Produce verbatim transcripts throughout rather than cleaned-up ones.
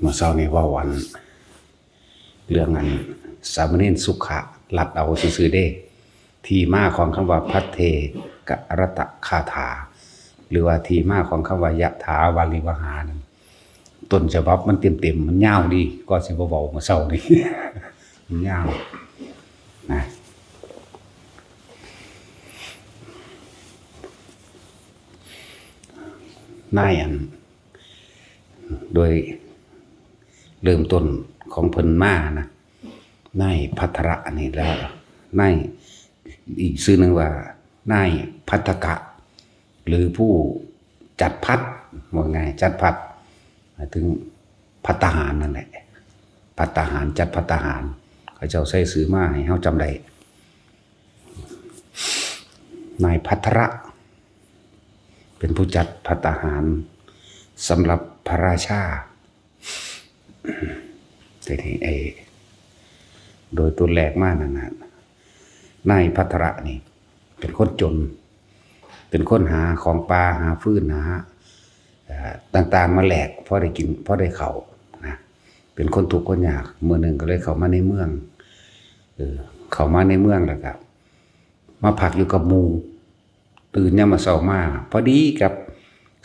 เมื่อเช้านี้เว้าอัน เรื่องอัน สามเณรสุขะ ลัดเอาซื่อๆเด้ ที่มาของคำว่า ภัทเทกรัตตคาถา หรือว่าที่มาของคำว่า ยะถาวาริวหานั้น ต้นฉบับมันเต็มๆ มันยาวดี ก็สิบ่เว้าเมื่อเช้านี้ มันยาวนะ นายอัน โดยเริ่มต้นของเพิ่นมานะ นายภัทระนี่แล้ว นายอีกชื่อหนึ่งว่านายภัทกะ หรือผู้จัดภัท ว่าง่าย จัดภัท หมายถึงภัตตาหารนั่นแหละ ภัตตาหาร จัดภัตตาหาร เขาเจ้าใส่ชื่อมาให้เฮาจำได้ นายภัทระ เป็นผู้จัดภัตตาหารสำหรับพระราชา แต่นี่ไอ้ โดยตัวแรกมานั่นนะ นายภัทระนี่ เป็นคนจน เป็นคนหาของป่า หาฟืน หา เอ่อ ต่างๆ มาแลก พอได้กิน พอได้ข้าวนะ เป็นคนทุกข์คนยาก มื้อหนึ่งก็เลยเข้ามาในเมือง เออ เข้ามาในเมืองแล้วก็ มาพักอยู่กับหมู่ ตื่นยามมื้อเช้ามา พอดีกับ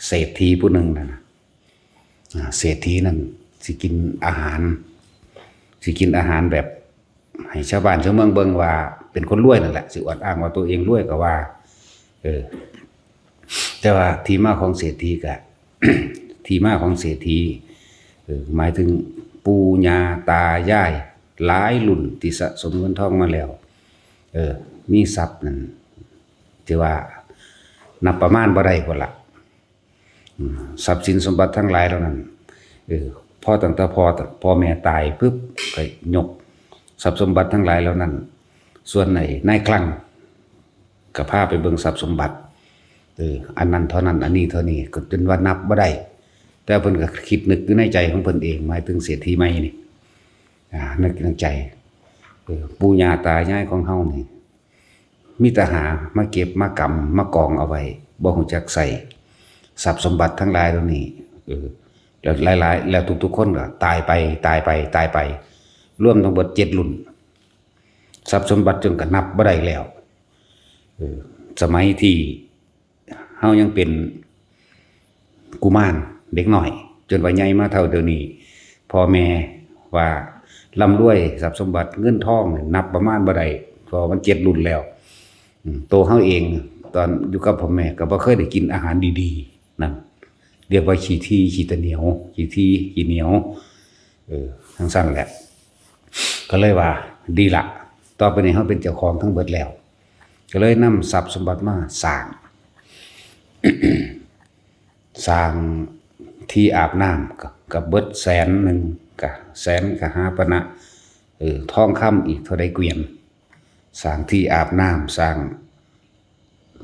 เศรษฐีผู้หนึ่งนั่นน่ะ อ่า เศรษฐีนั่นสิกินอาหาร สิกินอาหารแบบ ให้ชาวบ้านชาวเมืองเบิ่งว่าเป็นคนรวยนั่นแหละ สิอวดอ้างว่าตัวเองรวยก็ว่า เออ แต่ว่าที่มาของเศรษฐีกะ ที่มาของเศรษฐี เออ หมายถึงปู่ย่าตายายหลายรุ่นที่สะสมเงินทองมาแล้ว เออ มีทรัพย์นั่น ที่ว่านับประมาณบ่ได้พุ้นละ อืม ทรัพย์สินสมบัติทั้งหลายเหล่านั้น เออ พอตั้งแต่พ่อ พ่อแม่ตายปุ๊บ ก็ยกทรัพย์สมบัติทั้งหลายเหล่านั้น ส่วนไอ้นายคลัง ก็พาไปเบิ่งทรัพย์สมบัติ เออ อันนั้นเท่านั้น อันนี้เท่านี้ ก็จนว่านับบ่ได้ แต่เพิ่นก็คิดนึกอยู่ในใจของเพิ่นเอง หมายถึงเศรษฐีใหม่นี่ อ่า นึกในใจ เออ ปู่ย่าตายายของเฮานี่ มีแต่หามาเก็บมากำมากองเอาไว้ บ่ฮู้จักใช้ทรัพย์สมบัติทั้งหลายเหล่านี้ เออ แล้วหลายๆ แล้วทุกๆ คนก็ตายไป ตายไป ตายไป รวมทั้งหมดเจ็ดรุ่น ทรัพย์สมบัติจนก็นับบ่ได้แล้ว เออ สมัยที่เฮายังเป็นกุมารเด็กน้อย จนว่าใหญ่มาเท่าเดี๋ยวนี้ พ่อแม่ว่าร่ำรวยทรัพย์สมบัติเงินทองนี่นับประมาณบ่ได้ เพราะมันเจ็ดรุ่นแล้ว อืม ตัวเฮาเองตอนอยู่กับพ่อแม่ก็บ่เคยได้กินอาหารดีๆ นั่น เรียกว่าขี้ที่ขี้ตะเหนียว ขี้ที่ขี้เหนียว เออ จั่งซั้นแหละ ก็เลยว่า ดีละ ต่อไปนี้เฮาเป็นเจ้าของทั้งเบิดแล้ว ก็เลยนำทรัพย์สมบัติมาสร้าง สร้างที่อาบน้ำก็ ก็เบิดแสนหนึ่ง ก็แสนกหาปณะ เออ ทองคำอีกเท่าใดเกวียน สร้างที่อาบน้ำ สร้าง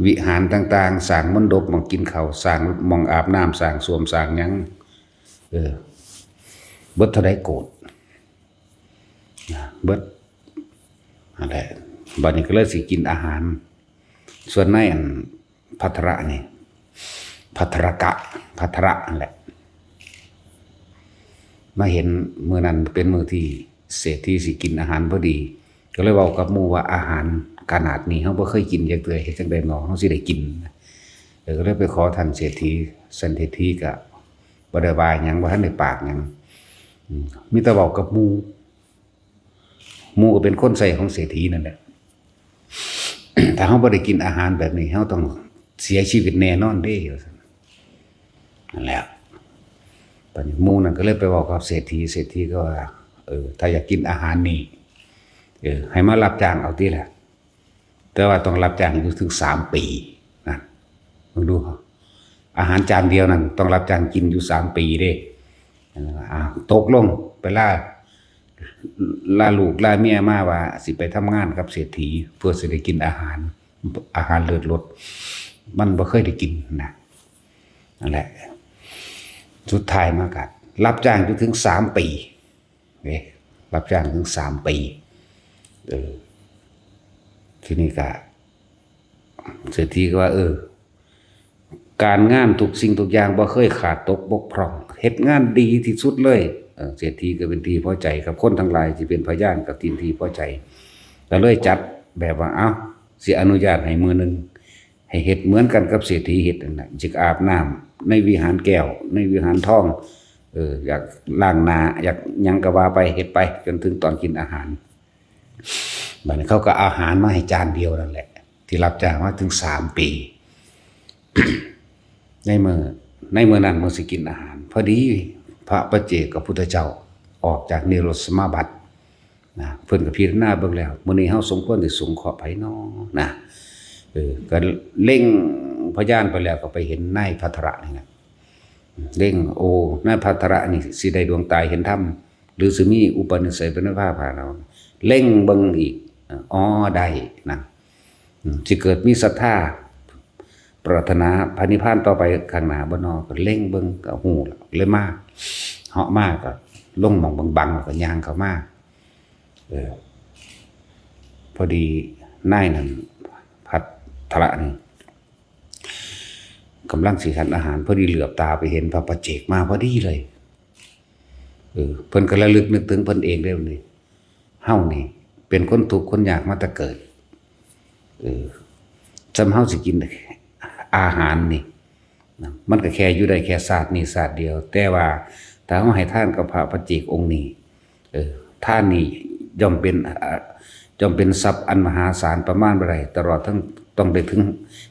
วิหารต่างๆ สร้างมณฑปหม่องกินข้าว สร้างหม่องอาบน้ำ สร้างส้วม สร้างหยัง เออ เบิดเท่าใดโกฏ นะ เบิด นั่นแหละ บัดนี้ก็เลยสิกินอาหาร ส่วนนายอันภัทระนี่ ภัทรกะ ภัทระนั่นแหละ มาเห็นมื้อนั้นเป็นมื้อที่เศรษฐีสิกินอาหารพอดี ก็เลยเว้ากับหมู่ว่า อาหารขนาดนี้เฮาบ่เคยกินจักเทื่อ เฮ็ดจั่งใดหนอเฮาสิได้กิน เออ ก็เลยไปขอท่านเศรษฐี ท่านเศรษฐีก็บ่ได้ว่าหยัง บ่ทันได้ปากหยัง อืม มีแต่เว้ากับหมู่ หมู่ก็เป็นคนใช้ของเศรษฐีนั่นแหละ ถ้าเฮาบ่ได้กินอาหารแบบนี้ เฮาต้องเสียชีวิตแน่นอนเด้ ว่าซั่น นั่นแหละ บัดนี้หมู่นั่นก็เลยไปเว้ากับเศรษฐี เศรษฐีก็ว่า เออ ถ้าอยากกินอาหารนี่ เออ ให้มารับจ้างเอาติล่ะ แต่ว่าต้องรับจ้างอยู่ถึงสามปี นะ เบิ่งดู อาหารจานเดียวนั่นต้องรับจ้างกินอยู่สามปีเด้ อ่า ตกลงไปล่า ล่าลูกล่าเมียมาว่าสิไปทำงานกับเศรษฐี เพื่อสิได้กินอาหาร อาหารเลิศรส มันบ่เคยได้กินนะ นั่นแหละ สุดท้ายมาก็รับจ้างอยู่ถึงสามปี เด้ รับจ้างถึงสามปี เออ ทีนี้ก็ เศรษฐีก็ว่า เออ การงานทุกสิ่งทุกอย่างบ่เคยขาดตกบกพร่อง เฮ็ดงานดีที่สุดเลย เอ่อ เศรษฐีก็เป็นที่พอใจ กับคนทั้งหลายที่เป็นพยานก็เป็นที่พอใจ ก็เลยจัดแบบว่า เอ้า สิอนุญาตให้มื้อหนึ่ง ให้เฮ็ดเหมือนกันกับเศรษฐีเฮ็ดนั่นน่ะ อยากอาบน้ำในวิหารแก้ว ในวิหารทอง เออ อยากล้างหน้า อยากหยังก็ว่าไป เฮ็ดไป จนถึงตอนกินอาหาร บัดนี้เขาก็เอาอาหารมาให้จานเดียวนั่นแหละ ที่รับจ้างมาถึงสามปี ในมื้อ ในมื้อนั้นมื้อสิกินอาหาร พอดีพระปัจเจกพุทธเจ้าออกจากนิโรธสมาบัตินะ เพิ่นก็พิจารณาเบิ่งแล้ว มื้อนี้เฮาสมควรสิสงเคราะห์ไผน้อนะ เออ ก็เล็งพยานไปแล้วก็ไปเห็นนายภัทระนี่นะ เล็ง โอ้ นายภัทระนี่สิได้ดวงตาเห็นธรรม หรือสิมีอุปนิสัยเป็นพระพาเรา เล็งเบิ่งอีก อ๋อ ได้นะ อืม สิเกิดมีศรัทธา ปรารถนาพระนิพพานต่อไปข้างหน้าบ่น้อ ก็เล็งเบิ่งก็ฮู้แล้ว เลยมา เหาะมาก็ลงหม่องบังๆ แล้วก็ย่างเข้ามา เออ พอดีนายนั่น ภัทระนี่ กำลังสิฉันอาหาร พอดีเหลือบตาไปเห็นพระปัจเจกมาพอดีเลย เออ เพิ่นก็ระลึกนึกถึงเพิ่นเองเด้อนี่ เฮานี่เป็นคนทุกข์คนยากมาแต่เกิด เออ ส่ำเฮาสิกินอาหารนี่นะ มันก็แค่อยู่ได้แค่ชาตินี้ชาติเดียว แต่ว่าถ้าเฮาให้ทานกับพระปัจเจกองค์นี้ เออ ทานนี่ย่อมเป็น อ่า ย่อมเป็นทรัพย์อันมหาศาลประมาณบ่ได้ ตลอดทั้งต้องได้ถึง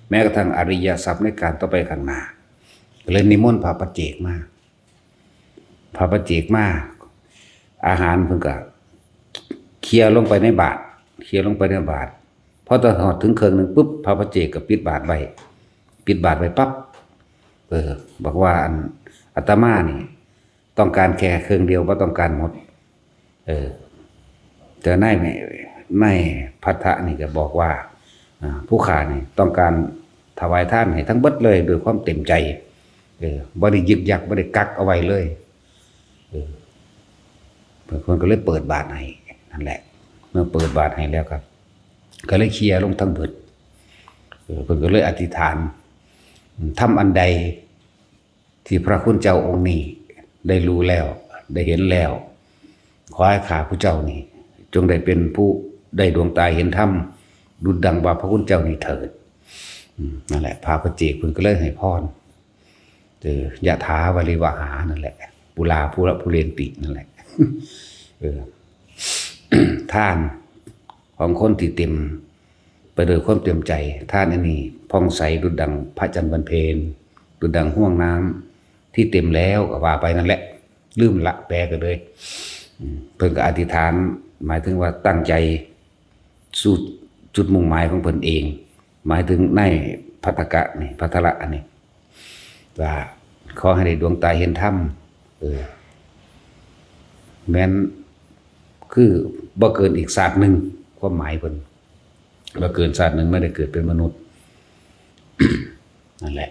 แม้กระทั่งอริยทรัพย์ในการต่อไปข้างหน้า ก็เลยนิมนต์พระปัจเจกมา พระปัจเจกมา อาหารเพิ่นก็เคลียร์ลงไปในบาตร เคลียร์ลงไปในบาตร พอตอนฮอดถึงครึ่งหนึ่งปุ๊บ พระปัจเจกก็ปิดบาตรไว้ ปิดบาตรไว้ปั๊บ เออ บอกว่า อัน อาตมานี่ ต้องการแค่ครึ่งเดียว บ่ต้องการหมด เออ แต่นาย นายภัทระนี่ก็บอกว่า อ่า ผู้ข้านี่ต้องการถวายทานให้ทั้งเบิดเลยด้วยความเต็มใจ เออ บ่ได้ยึกยัก บ่ได้กักเอาไว้เลย เออ เพิ่นก็เลยเปิดบาตรให้ นั่นแหละ เมื่อเปิดบาตรให้แล้วก็ ก็เลยเคลียร์ลงทั้งเบิด เออ เพิ่นก็เลยอธิษฐาน ทำอันใด ที่พระคุณเจ้าองค์นี้ได้รู้แล้ว ได้เห็นแล้ว ขอให้ข้าพเจ้านี่ จงได้เป็นผู้ได้ดวงตาเห็นธรรม ดุจดังว่าพระคุณเจ้านี้เถิด อืม นั่นแหละ พระปัจเจกเพิ่นก็เลยให้พร เออ ยะถาวาริวหานั่นแหละ ปุราปุระปุเรนตินั่นแหละ เออ ทานของคนที่เต็มไปด้วยความเต็มใจ ทานอันนี้ผ่องใสดุจดังพระจันทร์วันเพ็ญ ดุจดังห้วงน้ำที่เต็มแล้วก็ว่าไปนั่นแหละ ลืมละแปลก็เลย อืม เพิ่นก็อธิษฐาน หมายถึงว่าตั้งใจสู่จุดมุ่งหมายของเพิ่นเอง หมายถึงนายภัทระนี่ ภัทระอันนี้ ว่าขอให้ได้ดวงตาเห็นธรรม เออ แม้นคือบ่เกินอีกชาติหนึ่ง ความหมายเพิ่น บ่เกินชาติหนึ่งไม่ได้เกิดเป็นมนุษย์ นั่นแหละ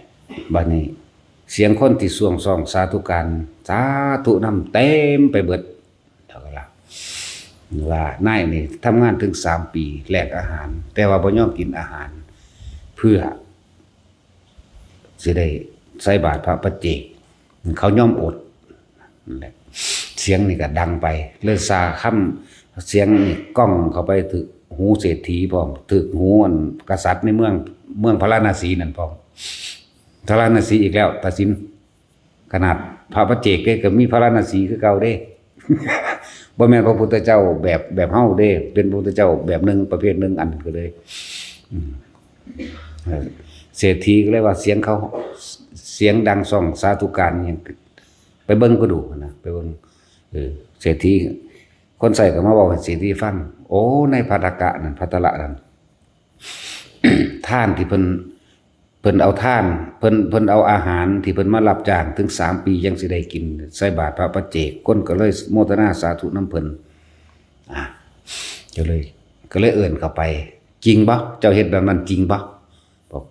บัดนี้เสียงคนที่สวงซ่องสาธุการ สาธุนำเต็มไปเบิด เท่ากันละ ว่านายนี่ทำงานถึงสามปีแลกอาหาร แต่ว่าบ่ยอมกินอาหาร เพื่อสิได้ใส่บาตรพระปัจเจก เขายอมอด นั่นแหละ เสียงนี่ก็ดังไป เลยซาค่ำ เสียงนี่ก้องเข้าไปถึกหูเศรษฐีพร้อม ถึกหูอันกษัตริย์ในเมือง เมืองพาราณสีนั่นพร้อม พาราณสีอีกแล้ว ตัดสิน ขนาดพระปัจเจกเด้ก็มีพาราณสีคือเก่าเด้ บ่แม่นพระพุทธเจ้าแบบ แบบเฮาเด้ เป็นพระพุทธเจ้าแบบหนึ่ง ประเภทหนึ่งอันก็เลย อืม เออ เศรษฐีก็เลยว่าเสียงเขา เสียงดังซ่องสาธุการเนี่ย ไปเบิ่งก็ดูนะ ไปเบิ่ง เออ เศรษฐี คนใส่ก็มาบอกให้เศรษฐีฟัง โอ้ ในภัทระนั่น ภัทระนั่น ทานที่เพิ่น เพิ่นเอาทาน เพิ่น เพิ่นเอาอาหารที่เพิ่นมารับจ้างถึงสามปียังสิได้กิน ใส่บาตรพระปัจเจก คนก็เลยโมทนาสาธุนำเพิ่น อ่ะ ก็เลย ก็เลยเอิ้นเข้าไป จริงบ่ เจ้าเฮ็ดแบบนั้นจริงบ่ บอก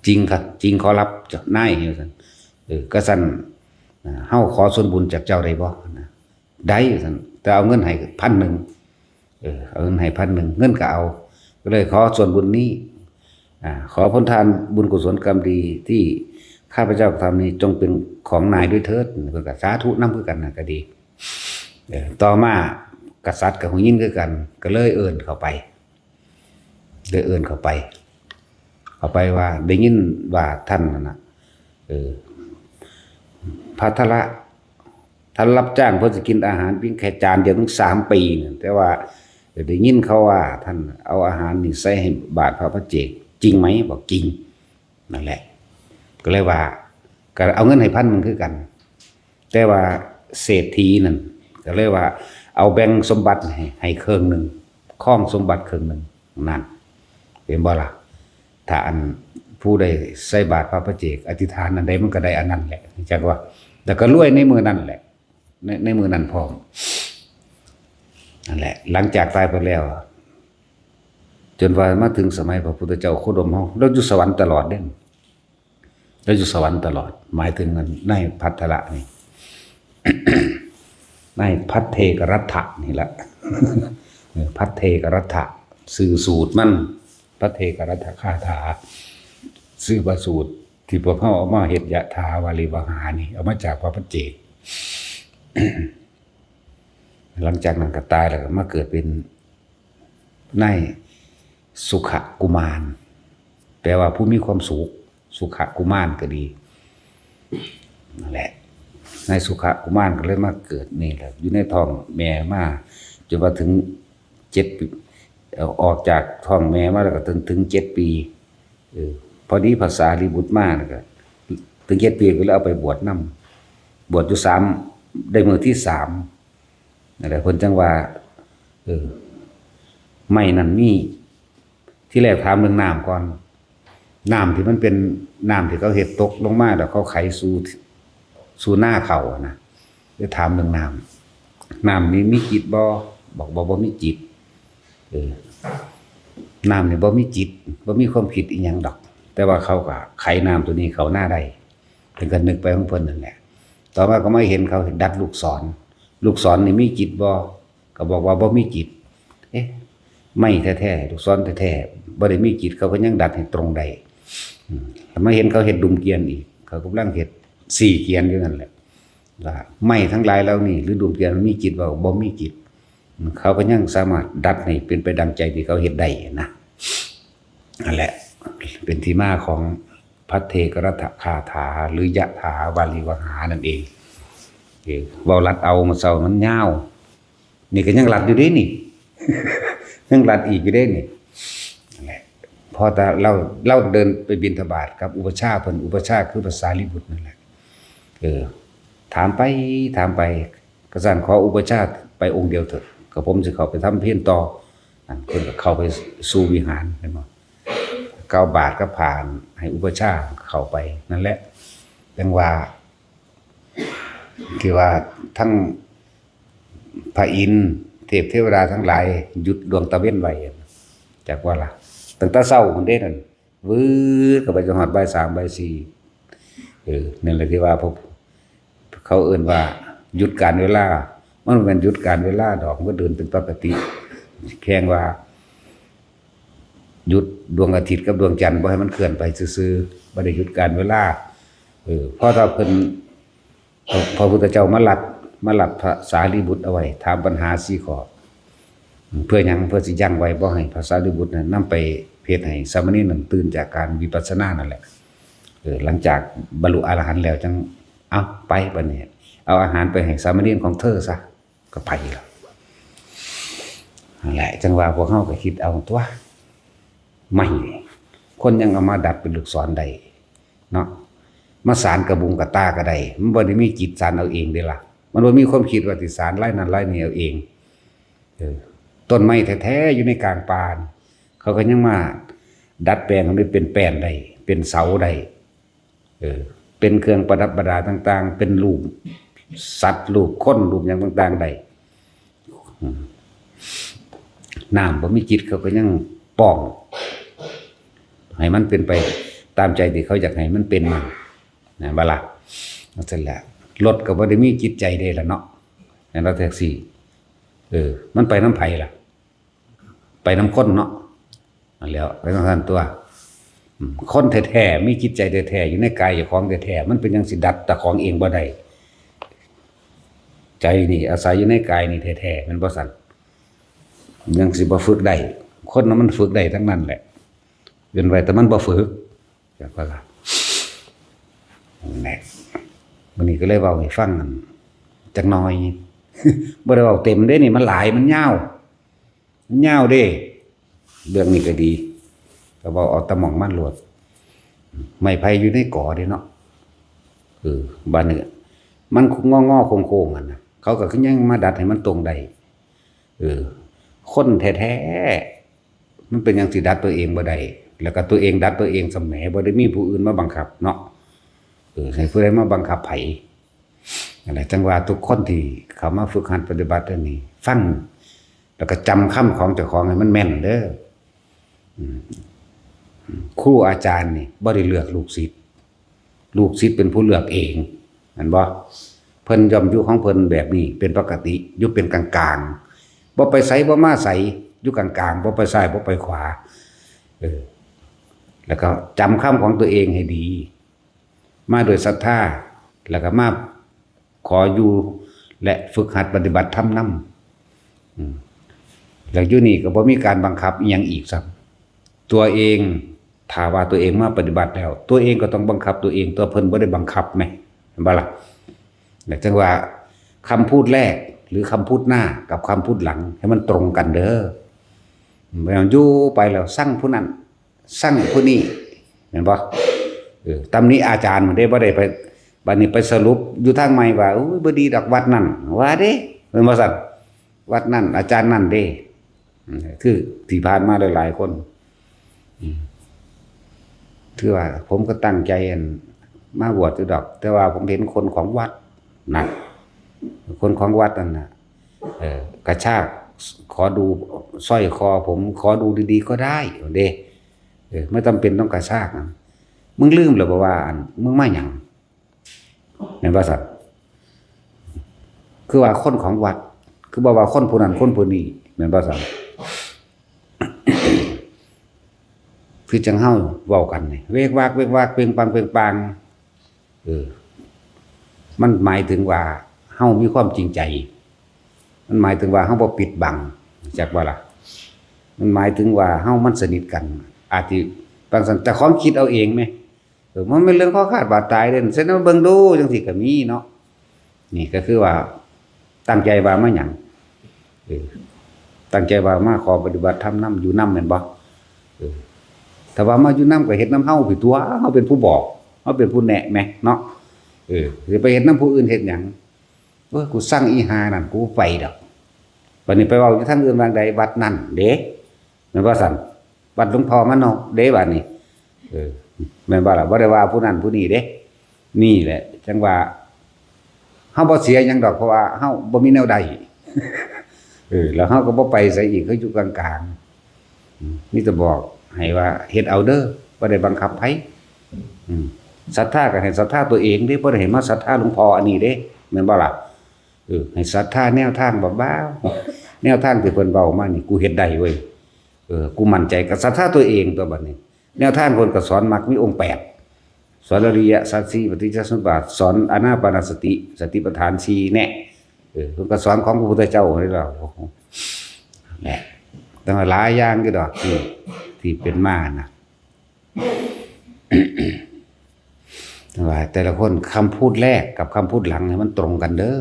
จริงครับ จริงขอรับเจ้านาย ว่าซั่น เออ ก็ซั่น อ่า เฮาขอส่วนบุญจากเจ้าได้บ่ นะ ได้ ว่าซั่น แต่เอาเงินให้พันหนึ่ง เออ เอาเงินให้พันหนึ่ง เงินก็เอา ก็เลยขอส่วนบุญนี้ อ่า ขอผลทานบุญกุศลกรรมดีที่ข้าพเจ้ากระทำนี้จงเป็นของนายด้วยเถิด เพิ่นก็สาธุนำคือกันนะ ก็ดี เออ ต่อมา กษัตริย์ก็หูยินคือกัน ก็เลยเอิ้นเข้าไป เลยเอิ้นเข้าไป เข้าไปว่า ได้ยินว่าท่านนั่นน่ะ เออ พระเถระ ท่านรับจ้างเพิ่นสิกินอาหารเพียงแค่จานเดียวถึงสามปีนั่น แต่ว่าได้ยินเขาว่าท่านเอาอาหารนี่ใส่ให้บาตรพระปัจเจก จริงไหม บอกจริง นั่นแหละ ก็เลยว่า ก็เอาเงินให้พันหนึ่งคือกัน แต่ว่าเศรษฐีนั่น ก็เลยว่า เอาแบ่งสมบัติให้ ให้ครึ่งหนึ่ง ครองสมบัติครึ่งหนึ่ง นั่น เห็นบ่ล่ะ ถ้าอันผู้ใดใส่บาตรพระปัจเจก อธิษฐานอันใดมันก็ได้อันนั้นแหละ จักว่า แล้วก็รวยในมื้อนั้นแหละ ใน ในมื้อนั้นพร้อม นั่นแหละ หลังจากตายไปแล้ว จนว่ามาถึงสมัยพระพุทธเจ้าโคดมเฮา เราอยู่สวรรค์ตลอดเด้ เราอยู่สวรรค์ตลอด หมายถึงนายพัทรละนี่ นายพัทเทกรัตถะนี่แหละ เออ พัทเทกรัตถะ ชื่อสูตรมัน พัทเทกรัตถคาถา ชื่อพระสูตรที่พวกเขาเอามาเฮ็ดยะถาวาริวหานี่ เอามาจากพระปัจเจก หลังจากนั้นก็ตายแล้วก็มาเกิดเป็นนายสุขกุมาร แปลว่าผู้มีความสุข สุขกุมารก็ดี นั่นแหละ นายสุขกุมารก็เลยมาเกิดนี่แหละ อยู่ในท้องแม่มา จนว่าถึงเจ็ดปี เอ่อ ออกจากท้องแม่มาแล้วก็ถึง ถึงเจ็ดปี เออ พอดีพระสารีบุตรมาแล้วก็ ถึงเจ็ดปีก็เลยเอาไปบวชนำ บวชอยู่สาม ได้มื้อที่สาม นั่นแหละ เพิ่นจั่งว่า เออ ไม้นั่นมี ที่แรกถามเรื่องน้ำก่อน น้ำที่มันเป็นน้ำที่เขาเฮ็ดตกลงมาแล้วเขาไขสู่ สู่นาเขาอะนะ เลยถามเรื่องน้ำ น้ำนี่มีจิตบ่ บอก บอกบ่มีจิต เออ น้ำนี่บ่มีจิต บ่มีความคิดอิหยังดอก แต่ว่าเขาก็ไขน้ำตัวนี้เข้านาได้ เพิ่นก็นึกไปของเพิ่นนั่นแหละ ต่อมาก็มาเห็นเขาดัดลูกศร ลูกศรนี่มีจิตบ่ ก็บอกว่าบ่มีจิต เอ๊ะ ไม้แท้ๆ ลูกศรแท้ๆ บ่ได้มีจิต เขาก็ยังดัดให้ตรงได้ อืม แล้วมาเห็นเขาเฮ็ดดุมเกวียนอีก เขากำลังเฮ็ดสี่เกวียนอยู่นั่นแหละ ว่าไม้ทั้งหลายเหล่านี้ หรือดุมเกวียนมันมีจิตบ่ บ่มีจิต อืม เขาก็ยังสามารถดัดให้เป็นไปดังใจที่เขาเฮ็ดได้นะ นั่นแหละ เป็นที่มาของพัทเทกรัตถคาถา หรือยะถาวาริวหานั่นเอง เออ เว้าลัดเอามาเซามันยาว นี่ก็ยังลัดอยู่เด้นี่ ยังลัดอีกอยู่เด้นี่ นั่นแหละ พอแต่เรา เราเดินไปบิณฑบาตกับอุปัชฌาย์เพิ่น อุปัชฌาย์คือพระสารีบุตรนั่นแหละ เออ ถามไป ถามไป กระสันขออุปัชฌาย์ไปองค์เดียวเถอะ กระผมสิเข้าไปทำเพียรต่อ นั่นเพิ่นก็เข้าไปสู่วิหาร เห็นบ่ ก็เอาบาตรกับผ้าให้อุปัชฌาย์เข้าไป นั่นแหละ จั่งว่า ที่ว่าทั้งพระอินทร์ เทพเทวดาทั้งหลายหยุดดวงตะเว็นไว้ จักว่าล่ะ ตั้งแต่เช้าพุ้นเด้นั่น วืดเข้าไปจนฮอดบ่ายสามบ่ายสี่ เออ นั่นแหละที่ว่าพวกเขาเอิ้นว่าหยุดกาลเวลา มันบ่แม่นหยุดกาลเวลาดอก มันก็เดินเป็นปกติ แค่ว่าหยุดดวงอาทิตย์กับดวงจันทร์บ่ให้มันเคลื่อนไปซื่อๆ บ่ได้หยุดกาลเวลา เออ เพราะถ้าเพิ่น พระพุทธเจ้ามาลัด มาลัดพระสารีบุตรเอาไว้ ถามปัญหาสี่ข้อ เพื่อหยัง เพื่อสิยั้งไว้บ่ให้พระสารีบุตรนั้นนำไปเฮ็ดให้สามเณรนั้นตื่นจากการวิปัสสนานั่นแหละ เออ หลังจากบรรลุอรหันต์แล้วจั่ง เอาไปบัดนี้ เอาอาหารไปให้สามเณรของเธอซะ ก็ไปแล้ว นั่นแหละ จั่งว่าพวกเฮาก็คิดเอาตั๊ว ไม้ คนยังเอามาดัดเป็นลูกศรได้เนาะ มาสานกระบุงกระต่าก็ได้ มันบ่ได้มีจิตสานเอาเองเด้ล่ะ มันบ่มีความคิดว่าสิสานลายนั้นลายนี้เอาเอง เออ ต้นไม้แท้ๆ อยู่ในกลางป่านี่ เขาก็ยังมาดัดแปลงให้มันเป็นแป้นได้ เป็นเสาได้ เออ เป็นเครื่องประดับประดาต่างๆ เป็นรูปสัตว์ รูปคน รูปหยังต่างๆ ได้ อืม น้ำบ่มีจิตเขาก็ยังป้อง ให้มันเป็นไปตามใจที่เขาอยากให้มันเป็นนั่น นะ บ่ล่ะ นั่นแหละ รถก็บ่ได้มีจิตใจเด้ล่ะเนาะ แม่นบ่แท็กซี่ เออ มันไปนำไผล่ะ ไปนำคนเนาะ นั่นแหล้ว ไปจั่งซั้นตั๊ว อืม คนแท้ๆ มีจิตใจแท้ๆ อยู่ในกายเจ้าของแท้ๆ มันเป็นหยังสิดัดเจ้าของเองบ่ได้ ใจนี่อาศัยอยู่ในกายนี่แท้ๆ แม่นบ่ซั่น? ยังสิบ่ฝึกได้ คนน่ะมันฝึกได้ทั้งนั้นแหละ เว้นไว้แต่มันบ่ฝึก จักว่าล่ะ นั่นแหละ มื้อนี้ก็เลยเว้าให้ฟังนั่นจักหน่อย บ่ได้เว้าเต็มเด้นี่ มันหลาย มันยาว มันยาวเด้ เรื่องนี้ก็ดี ก็เว้าเอาแต่หม่องมันโลด ไม้ไผ่อยู่ในกอเด้เนาะ เออ บาดนี้ มันงอๆ โค้งๆ หั่นน่ะ เขาก็คือยังมาดัดให้มันตรงได้ เออ คนแท้ๆ มันเป็นหยังสิดัดตัวเองบ่ได้ แล้วก็ตัวเองดัดตัวเองซ้ำแหม บ่ได้มีผู้อื่นมาบังคับเนาะ เออ ให้ผู้ใดมาบังคับไผ นั่นแหละ จั่งว่าทุกคนที่เข้ามาฝึกหัดปฏิบัติอันนี้ ฟัง แล้วก็จำคำของเจ้าของให้มันแม่นเด้อ อืม ครูอาจารย์นี่บ่ได้เลือกลูกศิษย์ ลูกศิษย์เป็นผู้เลือกเอง แม่นบ่? เพิ่นย่อมอยู่ของเพิ่นแบบนี้เป็นปกติ อยู่เป็นกลางๆ บ่ไปไสบ่มาไส อยู่กลางๆ บ่ไปซ้ายบ่ไปขวา เออ แล้วก็จำคำของตัวเองให้ดี มาด้วยศรัทธา แล้วก็มาขออยู่และฝึกหัดปฏิบัติธรรมนำ อืม แล้วอยู่นี่ก็บ่มีการบังคับอิหยังอีกซ้ำ ตัวเอง ถ้าว่าตัวเองมาปฏิบัติแล้ว ตัวเองก็ต้องบังคับตัวเอง ตัวเพิ่นบ่ได้บังคับแหม เห็นบ่ล่ะ? แล้วจั่งว่าคำพูดแรกหรือคำพูดหน้ากับคำพูดหลังให้มันตรงกันเด้อ บ่แม่นอยู่ไปแล้วซังผู้นั้น ซังผู้นี้ แม่นบ่? เออ ตำหนิอาจารย์มันเด้ บ่ได้ไป บัดนี้ไปสรุปอยู่ทางใหม่ว่า โอ้ย บ่ดีดอกวัดนั่น ว่าเด้ แม่นบ่ซั่น? วัดนั่น อาจารย์นั่นเด้ อืม คือที่ผ่านมาหลายๆ คน อืม คือว่าผมก็ตั้งใจอันมาบวชอยู่ดอก แต่ว่าผมเห็นคนของวัดนั่น คนของวัดนั่นน่ะ เออ กระชาก ขอดูสร้อยคอผม ขอดูดีๆ ก็ได้ เด้ เออ ไม่จำเป็นต้องกระชากนะ มึงลืมแล้วบ่ว่าอัน มึงมาหยัง แม่นบ่ซั่น? คือว่าคนของวัด คือบ่ว่าคนผู้นั้นคนผู้นี้ แม่นบ่ซั่น? คือจั่งเฮาเว้ากันนี่ เวกวาก เวกวาก เปงปัง เปงปัง เออ มันหมายถึงว่าเฮามีความจริงใจ มันหมายถึงว่าเฮาบ่ปิดบัง จักบ่ล่ะ? มันหมายถึงว่าเฮามันสนิทกัน อาจสิ บางซั่น เจ้าของคิดเอาเองแหม เออ มันเป็นเรื่องข้อขาดบาดตายเด้ เช่นว่าเบิ่งดูจั่งซี้ก็มีเนาะ นี่ก็คือว่าตั้งใจว่ามาหยัง เออ ตั้งใจว่ามาขอปฏิบัติธรรมนำ อยู่นำแม่นบ่? เออ ถ้าว่ามาอยู่นำก็เฮ็ดนำเฮาพี้ตั่ว เฮาเป็นผู้บอก เฮาเป็นผู้แนะแหมเนาะ เออ สิไปเฮ็ดนำผู้อื่นเฮ็ดหยัง? เออ กูซังอีห่านั่น กูบ่ไปดอก บัดนี้ไปเว้าอยู่ทางอื่นว่าจั่งใด วัดนั่นเด้ แม่นบ่ซั่น? วัดหลวงพ่อมโนเด้ บัดนี้ เออ แม่นบ่ล่ะ? บ่ได้ว่าผู้นั้นผู้นี้เด้ นี่แหละ จั่งว่า เฮาบ่เสียหยังดอก เพราะว่าเฮาบ่มีแนวใด เออ แล้วเฮาก็บ่ไปไสอีก เฮาอยู่กลางๆ อืม มีแต่บอกให้ว่าเฮ็ดเอาเด้อ บ่ได้บังคับไผ อืม ศรัทธาก็ให้ศรัทธาตัวเองเด้ บ่ได้ให้มาศรัทธาหลวงพ่ออันนี้เด้ แม่นบ่ล่ะ? เออ ให้ศรัทธาแนวทางบ้าๆ แนวทางที่เพิ่นเว้ามานี่ กูเฮ็ดได้เว้ย เออ กูมั่นใจ ก็ศรัทธาตัวเองตั๊วบัดนี้ แนวทางเพิ่นก็สอนมรรคมีองค์แปด สอนอริยสัจสี่ ปฏิจจสมุปบาท สอนอานาปานสติ สติปัฏฐานสี่ แน่ เออ เพิ่นก็สอนของพระพุทธเจ้านี่แหละ แหละ แต่ว่าหลายอย่างอยู่ดอกที่ ที่เป็นมานะ ว่าแต่ละคนคำพูดแรกกับคำพูดหลังให้มันตรงกันเด้อ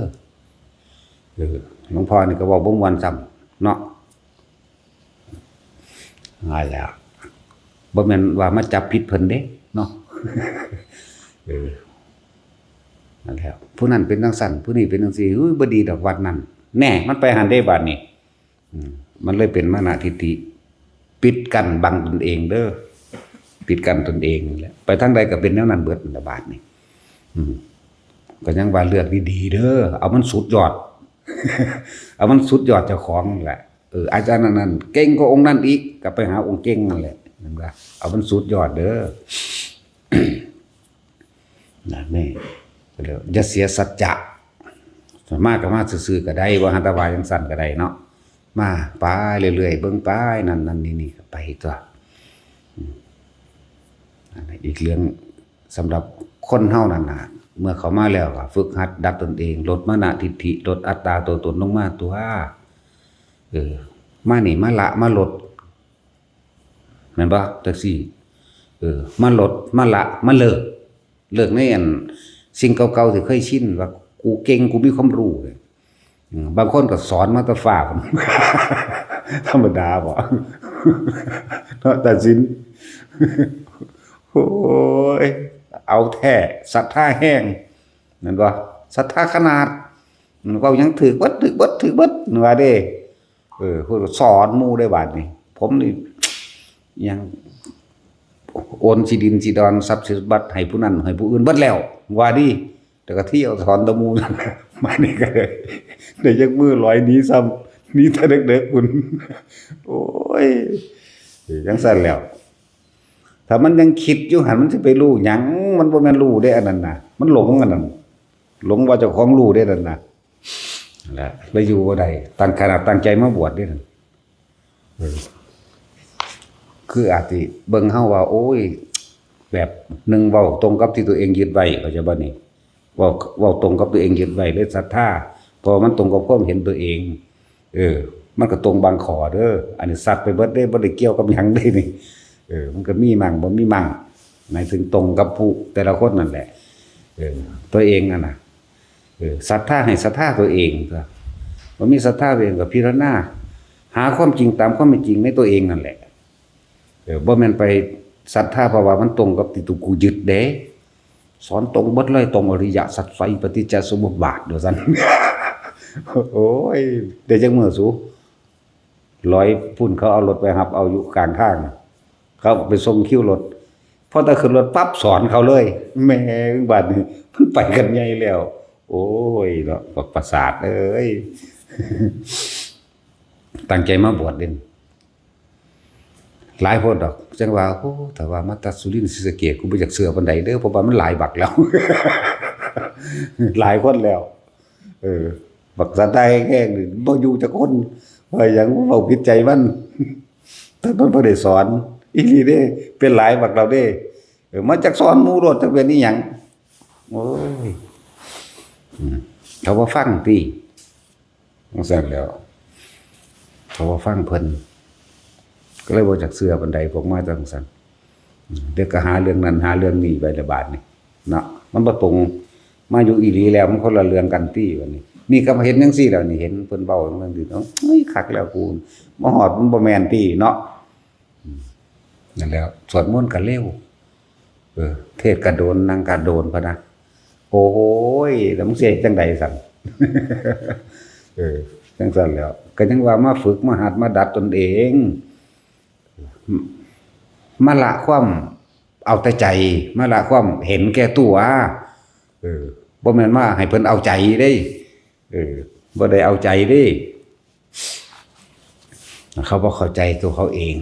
เออ หลวงพ่อนี่ก็เว้าบ่ม่วนซ้ำเนาะ นั่นแหละ บ่แม่นว่ามาจับผิดเพิ่นเด้เนาะ เออ นั่นแหละ ผู้นั้นเป็นจั่งซั้น ผู้นี้เป็นจั่งซี้ อุ้ย บ่ดีดอกวัดนั่น แน่ มันไปหั่นเด้บาดนี้ อืม มันเลยเป็นมานะทิฏฐิ ปิดกั้นบังตนเองเด้อ ปิดกั้นตนเองนั่นแหละ ไปทางใดก็เป็นแนวนั้นเบิดนั่นล่ะบาดนี้ อืม ก็ยังว่าเลือกดีๆ เด้อ เอามันสุดยอด เอามันสุดยอดเจ้าของนั่นแหละ เออ อาจารย์อันนั้นเก่งกว่าองค์นั้นอีก ก็ไปหาองค์เก่งนั่นแหละ แม่นบ่? เอามันสุดยอดเด้อ นะ นี่ ก็เลยอย่าเสียสัจจะ มาก็มาซื่อๆ ก็ได้ บ่หันแต่ว่าจั่งซั้นก็ได้เนาะ มาไปเรื่อยๆ เบิ่งไป นั่นๆ นี่ๆ ก็ไปตั๊ว อืม อันนี้อีกเรื่อง สำหรับคนเฮานั่นน่ะ เมื่อเข้ามาแล้วก็ฝึกหัดดัดตนเอง ลดมานะทิฏฐิ ลดอัตตาตัวตนลงมาตัว เออ มานี่มาละมาลด แม่นบ่ จั่งซี้ เออ มาลด มาละ มาเลิก เลิกในอันสิ่งเก่าๆที่เคยชิน ว่ากูเก่ง กูมีความรู้เนี่ย อืม บางคนก็สอนมาแต่ฟ้าพุ้น ธรรมดาบ่ เนาะ ตัดสิน โอ้ย เอาแท้ ศรัทธาแฮง แม่นบ่ ศรัทธาขนาด อืม เว้าหยังถืกเบิด ถืกเบิด ถืกเบิด ว่าเด้ เออ เพิ่นก็สอนหมู่ได้บาดนี้ ผมนี่ ยัง โอนที่ดินที่ดอนทรัพย์สมบัติให้ผู้นั้นให้ผู้อื่นเบิดแล้ว ว่าดี แต่ก็เที่ยวสอนแต่หมู่ มานี่ก็ได้ ได้จักมื้อลอยหนีซ้ำ หนีแต่เด็กๆพุ้น โอ้ย จั่งซั้นแล้ว ถ้ามันยังคิดอยู่หั่น มันสิไปรู้หยัง มันบ่แม่นรู้เด้อันนั้นน่ะ มันหลงอันนั้น หลงว่าเจ้าของรู้เด้นั่นน่ะ นั่นแหละ เลยอยู่บ่ได้ ตั้ง ขนาดตั้งใจมาบวชเด้นั่น เออ คืออาจสิเบิ่งเฮาว่า โอ้ย แบบหนึ่งเว้าตรงกับที่ตัวเองยึดไว้ เข้าใจบ่นี่ เว้า เว้าตรงกับตัวเองยึดไว้ เลยศรัทธา เพราะมันตรงกับความเห็นตัวเอง เออ มันก็ตรงบางข้อเด้อ อันนี้ซัดไปเบิดเด้ บ่ได้เกี่ยวกับหยังเด้นี่ เออ มันก็มีมั่งบ่มีมั่ง หมายถึงตรงกับผู้แต่ละคนนั่นแหละ เออ ตัวเองนั่นน่ะ เออ ศรัทธาให้ศรัทธาตัวเอง ก็บ่มีศรัทธาตัวเองก็พิจารณา หาความจริงตามความเป็นจริงในตัวเองนั่นแหละ เออ บ่แม่นไปศรัทธาเพราะว่ามันตรงกับที่ตัวกูยึดเด้ สอนตรงเบิดเลย ตรงอริยสัจไฟปฏิจจสมุปบาท ว่าซั่น โอ้ย ได้จักมื้อสู ลอยพุ้น เขาเอารถไปรับเอาอยู่กลางทาง เขาไปส่งคิวรถ พอแต่ขึ้นรถปั๊บสอนเขาเลย แม่ง บาดนี้มันไปกันใหญ่แล้ว โอ้ยเนาะ บักประสาทเอ้ย ตั้งใจมาบวชเด่น หลายคนดอก จั่งว่า โอ้ ถ้าว่ามาแต่สุรินทร์ศรีสะเกษ กูบ่อยากเชื่อปานใดเด้อ เพราะว่ามันหลายบักแล้ว หลายคนแล้ว เออ บักสะใภ้แห้งนี่บ่อยู่จักคน ว่าหยัง เว้าผิดใจมัน แต่มันบ่ได้สอน อีหลีเด้ เป็นหลายบักแล้วเด้ เออ มาจักสอนหมู่โลด จักเป็นอีหยัง โอ้ย อืม เขาบ่ฟังติ จั่งซั้นแหล้ว เขาบ่ฟังเพิ่น ก็เลยบ่จักเชื่อปานใด พวกมาจั่งซั้น อืม เดี๋ยวก็หาเรื่องนั้นหาเรื่องนี้ไปละบาดนี่ เนาะ มันบ่ตรง มาอยู่อีหลีแล้ว มันคนละเรื่องกันติ บัดนี้ นี่ก็เห็นจั่งซี้แล้วนี่ เห็นเพิ่นเว้าจั่งซี้ เอ้ย คักแล้วกู มาฮอดมันบ่แม่นติเนาะ อืม นั่นแหละ สวดมนต์ก็เร็ว เออ เทศน์ก็โดน นั่งก็โดนพะนะ โอ้ย แล้วมึงสิเฮ็ดจั่งใดซั่น เออ จั่งซั้นแหล้ว ก็ยังว่ามาฝึกมาหัดมาดัดตนเอง มาละความเอาแต่ใจ มาละความเห็นแก่ตัว เออ บ่แม่นว่าให้เพิ่นเอาใจเด้ เออ บ่ได้เอาใจเด้ เขาบ่เข้าใจตัวเขาเอง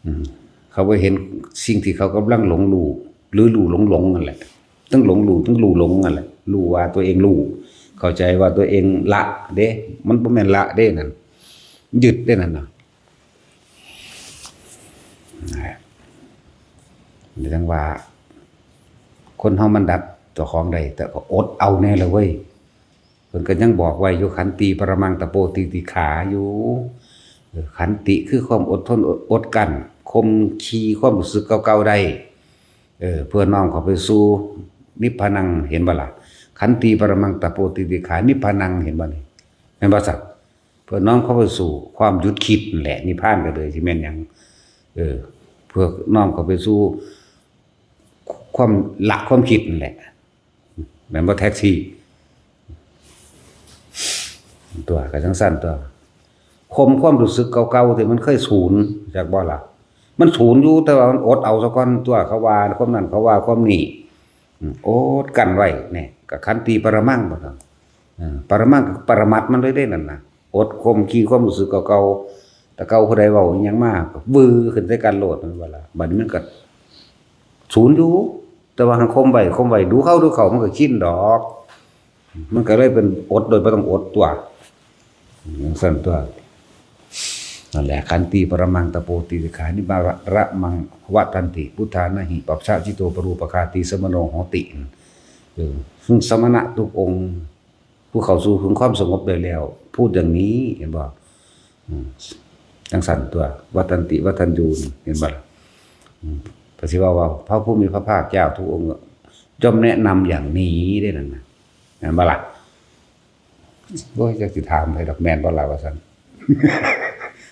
อืม เขาบ่เห็นสิ่งที่เขากำลังหลงรู้ หรือรู้หลงๆ นั่นแหละ ทั้งหลงรู้ ทั้งรู้หลงนั่นแหละ รู้ว่าตัวเองรู้ เข้าใจว่าตัวเองละเด้ มันบ่แม่นละเด้นั่น ยึดเด้นั่นน่ะ นะฮะ จั่งว่า คนเฮามันดัดเจ้าของได้ แต่ก็อดเอาแน่ละเว้ย เพิ่นก็ยังบอกไว้อยู่ ขันติ ปรมัง ตะโป ติติขา อยู่ เออ ขันติคือความอดทน อด อดกลั้น ข่มขีความรู้สึกเก่าๆ ได้ เออ เพื่อน้อมเข้าไปสู่นิพพานัง เห็นบ่ล่ะ ขันติ ปรมัง ตะโป ติติขา นิพพานัง เห็นบ่นี่ แม่นบ่สัก เพื่อน้อมเข้าไปสู่ความหยุดคิดนั่นแหละ นิพพานก็เลยสิแม่นหยัง เออ เพื่อน้อมเข้าไปสู่ความละความคิดนั่นแหละ แม่นบ่แท็กซี่ ตัวก็จั่งซั้นตัว ข่มความรู้สึกเก่าๆ ที่มันเคยสูญ จักบ่ล่ะ มันสูญอยู่ แต่ว่ามันอดเอาซะก่อนตัว เขาว่าความนั้น เขาว่าความนี้ อืม อดกลั้นไว้ นี่ ก็ขันติปรมัง บ่ต้อง เออ ปรมัง ก็ปรมัตถ์มันเลยเด้นั่นน่ะ อดข่มขีความรู้สึกเก่าๆ แต่เก่าผู้ใดเว้าอิหยังมา ก็วือขึ้นใส่กันโลด แม่นบ่ล่ะ บัดนี้มันก็สูญอยู่ แต่ว่าหั้นข่มไว้ ข่มไว้ ดูเข้า ดูเข้า มันก็ชินดอก มันก็เลยเป็นอดโดยบ่ต้องอดตัว จั่งซั้นตัว นั่นแหละ ขันติ ปรมัง ตะโป ติติขา นิพพานะมัง วัตตันติ พุทธานะหิ ปัสสะจิตโต ปรูปคาติ สมโนโหติ อืม เออ ซึ่งสมณะทุกองค์ ผู้เข้าสู่ถึงความสงบได้แล้ว พูดอย่างนี้ เห็นบ่ อืม จั่งซั่นตั๊ว วัตตันติ วัตตัญญูนี่ เห็นบ่ล่ะ อืม ก็สิว่า ว่าพระผู้มีพระภาคเจ้าทุกองค์ก็ย่อมแนะนำอย่างนี้เด้นั่นน่ะ เห็นบ่ล่ะ โอ้ย จักสิถามไผดอก แม่นบ่ล่ะ ว่าซั่น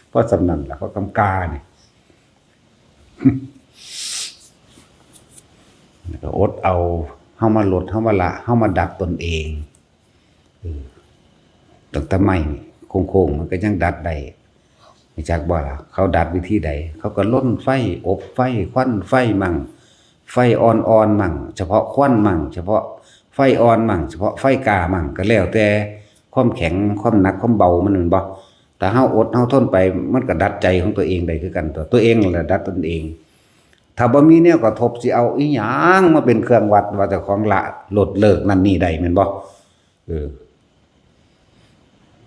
เพราะส่ำนั้นล่ะ เพราะกำกานี่ แล้วก็อดเอา เฮามาลด เฮามาละ เฮามาดัดตนเอง เออ ตั้งแต่ไม้โค้งๆ มันก็ยังดัดได้ รู้จักบ่ล่ะ เขาดัดวิธีใด เขาก็ลนไฟ อบไฟ ควันไฟมั่ง ไฟอ่อนๆ มั่ง เฉพาะควันมั่ง เฉพาะไฟอ่อนมั่ง เฉพาะไฟกล้ามั่ง ก็แล้วแต่ความแข็ง ความหนัก ความเบามัน แม่นบ่ ถ้าเฮาอด เฮาทนไป มันก็ดัดใจของตัวเองได้คือกันตั๊ว ตัวเองนั่นแหละดัดตนเอง ถ้าบ่มีแนวกระทบ สิเอาอิหยังมาเป็นเครื่องวัดว่าเจ้าของละ ลด เลิก นั่นนี่ได้ แม่นบ่ เออ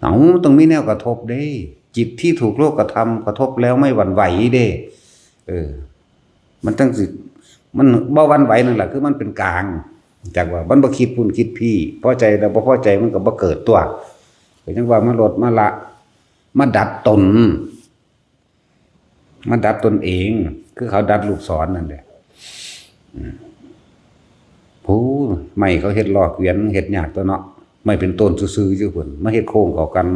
เอ้า ต้องมีแนวกระทบเด้ จิตที่ถูกโลกธรรมกระทบแล้วไม่หวั่นไหวเด้ เออ มันจั่งสิ มันบ่หวั่นไหวนั่นแหละ คือมันเป็นกลาง จักว่ามันบ่คิดพุ้นคิดพี้ พอใจแล้วบ่พอใจมันก็บ่เกิดตั๊ว ก็ยังว่ามาลด มาละ มาดัดตน มาดัดตนเอง คือเขาดัดลูกศรนั่นแหละ อืม ผู้ไม้เขาเฮ็ดลอกเวียน เฮ็ดยากตั๊วเนาะ ไม้เป็นต้นซื่อๆ อยู่พุ้น มาเฮ็ดโค้งเข้ากัน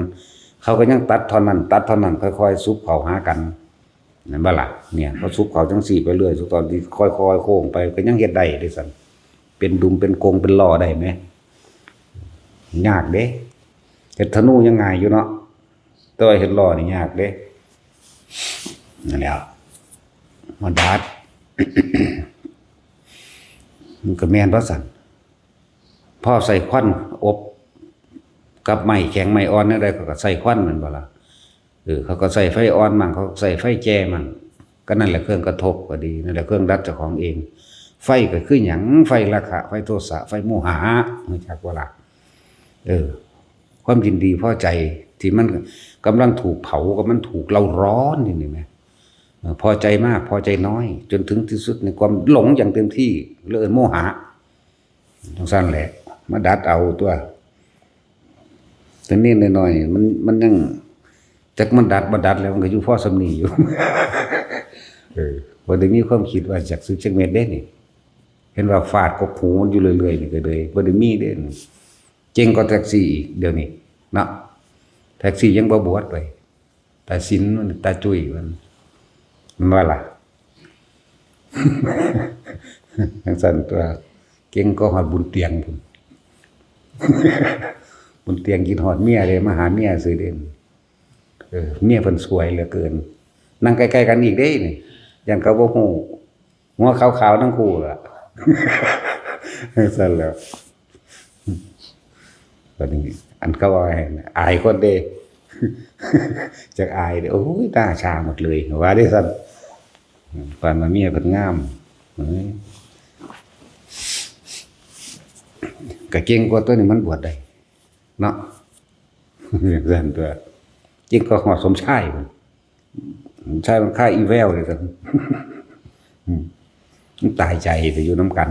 เขาก็ยังตัดท่อนนั้น ตัดท่อนนั้น ค่อยๆ ซุบเข้าหากัน นั่นบ่ล่ะ เนี่ย เขาซุบเข้าจั่งซี้ไปเรื่อย ซุบเข้าที่ค่อยๆ โค้งไป ก็ยังเฮ็ดได้เด้ซั่น เป็นดุม เป็นกง เป็นล้อได้แหม ยากเด้ เฮ็ดธนูยังง่ายอยู่เนาะ แต่ว่าเฮ็ดล้อนี่ยากเด้ นั่นแหละ มาดัด มันก็แม่นว่าซั่น พอใส่ควันอบกับไม้แข็งไม้อ่อนแนวใด เขาก็ใส่ควัน แม่นบ่ล่ะ เออ เขาก็ใส่ไฟอ่อนมั่ง เขาก็ใส่ไฟแจ่มั่ง ก็นั่นแหละเครื่องกระทบก็ดี นั่นแหละเครื่องดัดเจ้าของเอง ไฟก็คือหยัง ไฟราคะ ไฟโทสะ ไฟโมหะ รู้จักบ่ล่ะ เออ ความยินดีพอใจที่มันกำลังถูกเผา กับมันถูกเร่าร้อนอยู่นี่แหม เออ พอใจมาก พอใจน้อย จนถึงที่สุดในความหลงอย่างเต็มที่ เรียกว่าโมหะ จั่งซั่นแหละ มาดัดเอาตั๊ว แต่นี่น้อยๆ มัน มันยัง จักมันดัดบ่ดัดแล้ว มันก็อยู่พอส่ำนี้อยู่ เออ บ่ได้มีความคิดว่าจักซื้อจักเม็ดเด้นี่ เห็นว่าฟาดกกหูมันอยู่เรื่อยๆ นี่ก็เลยบ่ได้มีเด้นี่ เจ๋งกว่าแท็กซี่อีกเดี๋ยวนี้เนาะ แท็กซี่ยังบ่บวชไป ตาสินมัน ตาจุ้ยมัน มันว่าล่ะ จั่งซั่นตั๊ว เก่งกว่าฮอดบุญเตียงพุ้น บุญเตียงคิดฮอดเมียเด้ มาหาเมียซื่อเด้ เออ เมียเพิ่นสวยเหลือเกิน นั่งใกล้ๆ กันอีกเด้นี่ ย่านเขาบ่ฮู้ หัวขาวๆ ทั้งคู่ล่ะ ซั่นแหล้ว บัดนี้ อันเขาว่าให้อายคนเด้ จักอายเด้ โอ้ย หน้าชาหมดเลย ว่าได้ซั่น ปานว่าเมียเพิ่นงาม เอ้ย ก็เก่งกว่าตั๊วนี้ มันบวชได้ เนาะ ซั่นตั๊ว เก่งกว่าฮอดสมชายพุ้น สมชายมันค่าอีแววเลยซั่น อืม มันตายใจไปอยู่นำกัน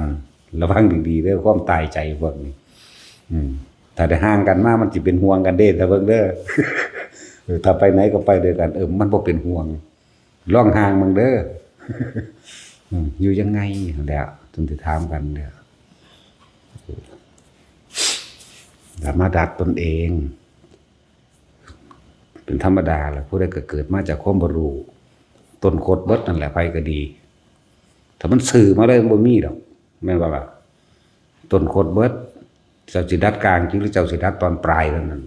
ระวังดีๆ เด้อ ความตายใจพวกนี้ อืม ถ้าได้ห่างกันมา มันสิเป็นห่วงกันเด้ ถ้าเบิ่งเด้อ เออ ถ้าไปไหนก็ไปด้วยกัน เออ มันบ่เป็นห่วง ลองห่างเบิ่งเด้อ อืม อยู่ยังไงนั่นแหละ ถึงสิถามกันเด้อ สามารถดัดตนเอง เป็นธรรมดาแหละ ผู้ใดก็เกิดมาจากความบ่รู้ ต้นคดเบิดนั่นแหละ ไผก็ดี ถ้ามันซื่อมาเลยมันบ่มีดอก แม่นบ่ล่ะ ต้นคดเบิด เจ้าสิดัดกลางจริงหรือเจ้าสิดัดตอนปลายเท่านั้น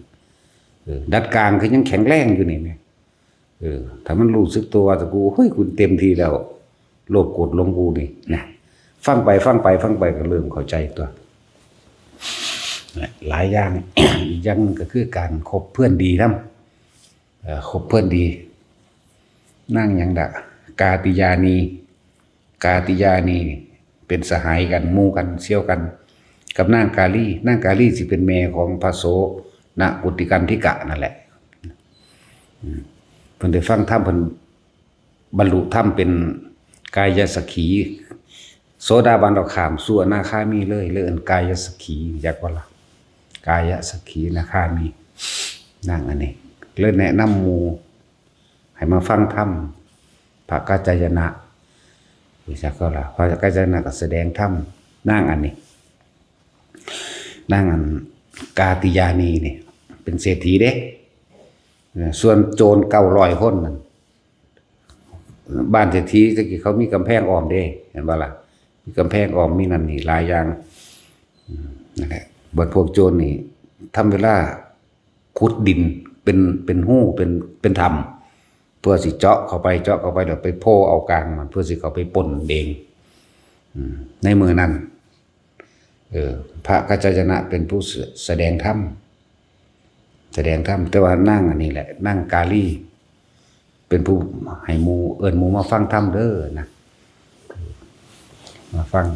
เออ ดัดกลางคือยังแข็งแรงอยู่นี่แหม เออ ถ้ามันรู้สึกตัวว่า "กู เฮ้ย กูเต็มที่แล้ว โลภโกรธหลงกูนี่" นะ ฟังไป ฟังไป ฟังไป ก็เริ่มเข้าใจตั๊ว หลายอย่าง อีกอย่างหนึ่งก็คือการคบเพื่อนดีนำ เอ่อ คบเพื่อนดี นางหยังดะ กาติยานี กาติยานี เป็นสหายกัน หมู่กัน เสี่ยวกัน กับนางกาลี นางกาลีสิเป็นแม่ของพระโสณกุตติกันทิกะนั่นแหละ อืม เพิ่นได้ฟังธรรม เพิ่นบรรลุธรรมเป็นกายสักขี โสดาบันเราข้ามสู่อนาคามีเลย เลยเอิ้นกายสักขี จักว่าล่ะ กายสักขีอนาคามี นั่งอันนี้ เลยแนะนำหมู่ ให้มาฟังธรรม พระกัจจายนะ รู้จักก็ล่ะ พระกัจจายนะก็แสดงธรรม นั่งอันนี้ นั่งอันกาติยานีนี่ เป็นเศรษฐีเด้ เออ ส่วนโจรเก้าร้อยคนนั่น บ้านเศรษฐีตะกี้เขามีกำแพงอ้อมเด้ เห็นบ่ล่ะ มีกำแพงอ้อม มีนั่นนี่หลายอย่าง อืม นั่นแหละ บัดพวกโจรนี่ ทำเวลาขุดดินเป็น เป็นฮู เป็น เป็นถ้ำ เพื่อสิเจาะเข้าไป เจาะเข้าไปแล้วไปโพเอากลางมัน เพื่อสิเข้าไปปล้นเอง อืม ในมื้อนั้น เออ พระกัจจายนะเป็นผู้แสดงธรรม แสดงธรรม แต่ว่านางอันนี้แหละ นางกาลี เป็นผู้ให้หมู่ เอิ้นหมู่มาฟังธรรมเด้อนะ มาฟัง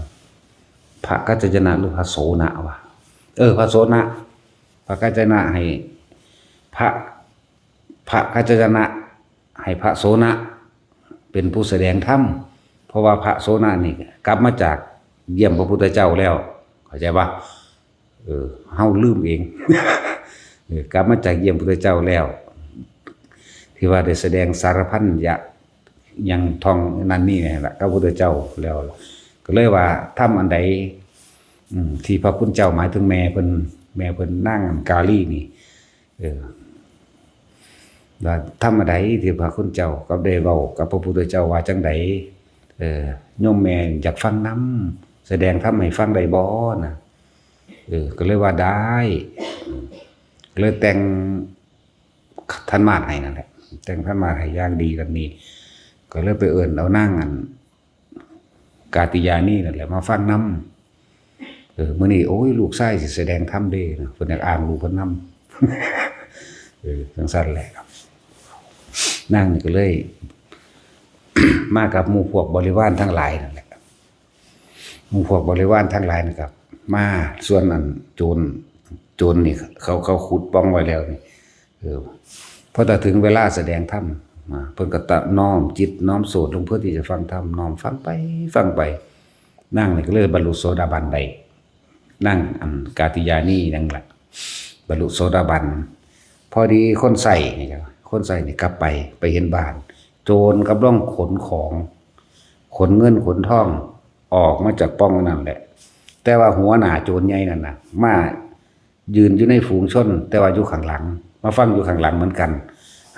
พระกัจจายนะหรือพระโสณะวะ เออ พระโสณะ พระกัจจายนะให้ พระ พระกัจจายนะให้พระโสณะเป็นผู้แสดงธรรม เพราะว่าพระโสณะนี่กลับมาจากเยี่ยมพระพุทธเจ้าแล้ว เข้าใจปะ เออ เฮาลืมเอง เออ กลับมาจากเยี่ยมพระพุทธเจ้าแล้ว ที่ว่าได้แสดงสารพันยะ ยังท่องนั่นนี่แหละกับพระพุทธเจ้าแล้ว ก็เลยว่าธรรมอันใด อืม ที่พระคุณเจ้า หมายถึงแม่เพิ่น แม่เพิ่นนางกาลีนี่ เออ ว่าธรรมอันใดที่พระคุณเจ้ากับได้เว้ากับพระพุทธเจ้าว่าจั่งใด เออ โยมแม่อยากฟังนำ แสดงธรรมให้ฟังได้บ่นะ เออ ก็เลยว่าได้ ก็เลยแต่งขันหมากให้นั่นแหละ แต่งขันหมากให้อย่างดีกันนี่ ก็เลยไปเอิ้นเอานางอัน กาติยานีนั่นแหละมาฟังนำ เออ มื้อนี้ โอ้ย ลูกชายสิแสดงธรรมเด้นะ เพิ่นอยากอ้างลูกเพิ่นนำ เออ จั่งซั่นแหละ นางนี่ก็เลย มากับหมู่พวกบริวารทั้งหลายนั่นแหละ หมู่พวกบริวารทั้งหลายนั่นก็มา ส่วนอันโจร โจรนี่เขา เขาขุดปล่องไว้แล้วนี่ เออ พอแต่ถึงเวลาแสดงธรรม อ่า เพิ่นก็ตะ น้อมจิตน้อมโสตลงเพื่อที่จะฟังธรรม น้อมฟังไป ฟังไป นางนี่ก็เลยบรรลุโสดาบันได้ นางอันกาติยานีนั่นแหละ บรรลุโสดาบัน พอดีคนใช้นี่ก็ คนใช้นี่กลับไป ไปเห็นบ้าน โจรกำลังขนของ ขนเงินขนทองออกมาจากปล่องนั่นแหละ แต่ว่าหัวหน้าโจรใหญ่นั่นน่ะ มายืนอยู่ในฝูงชน แต่ว่าอยู่ข้างหลัง มาฟังอยู่ข้างหลังเหมือนกัน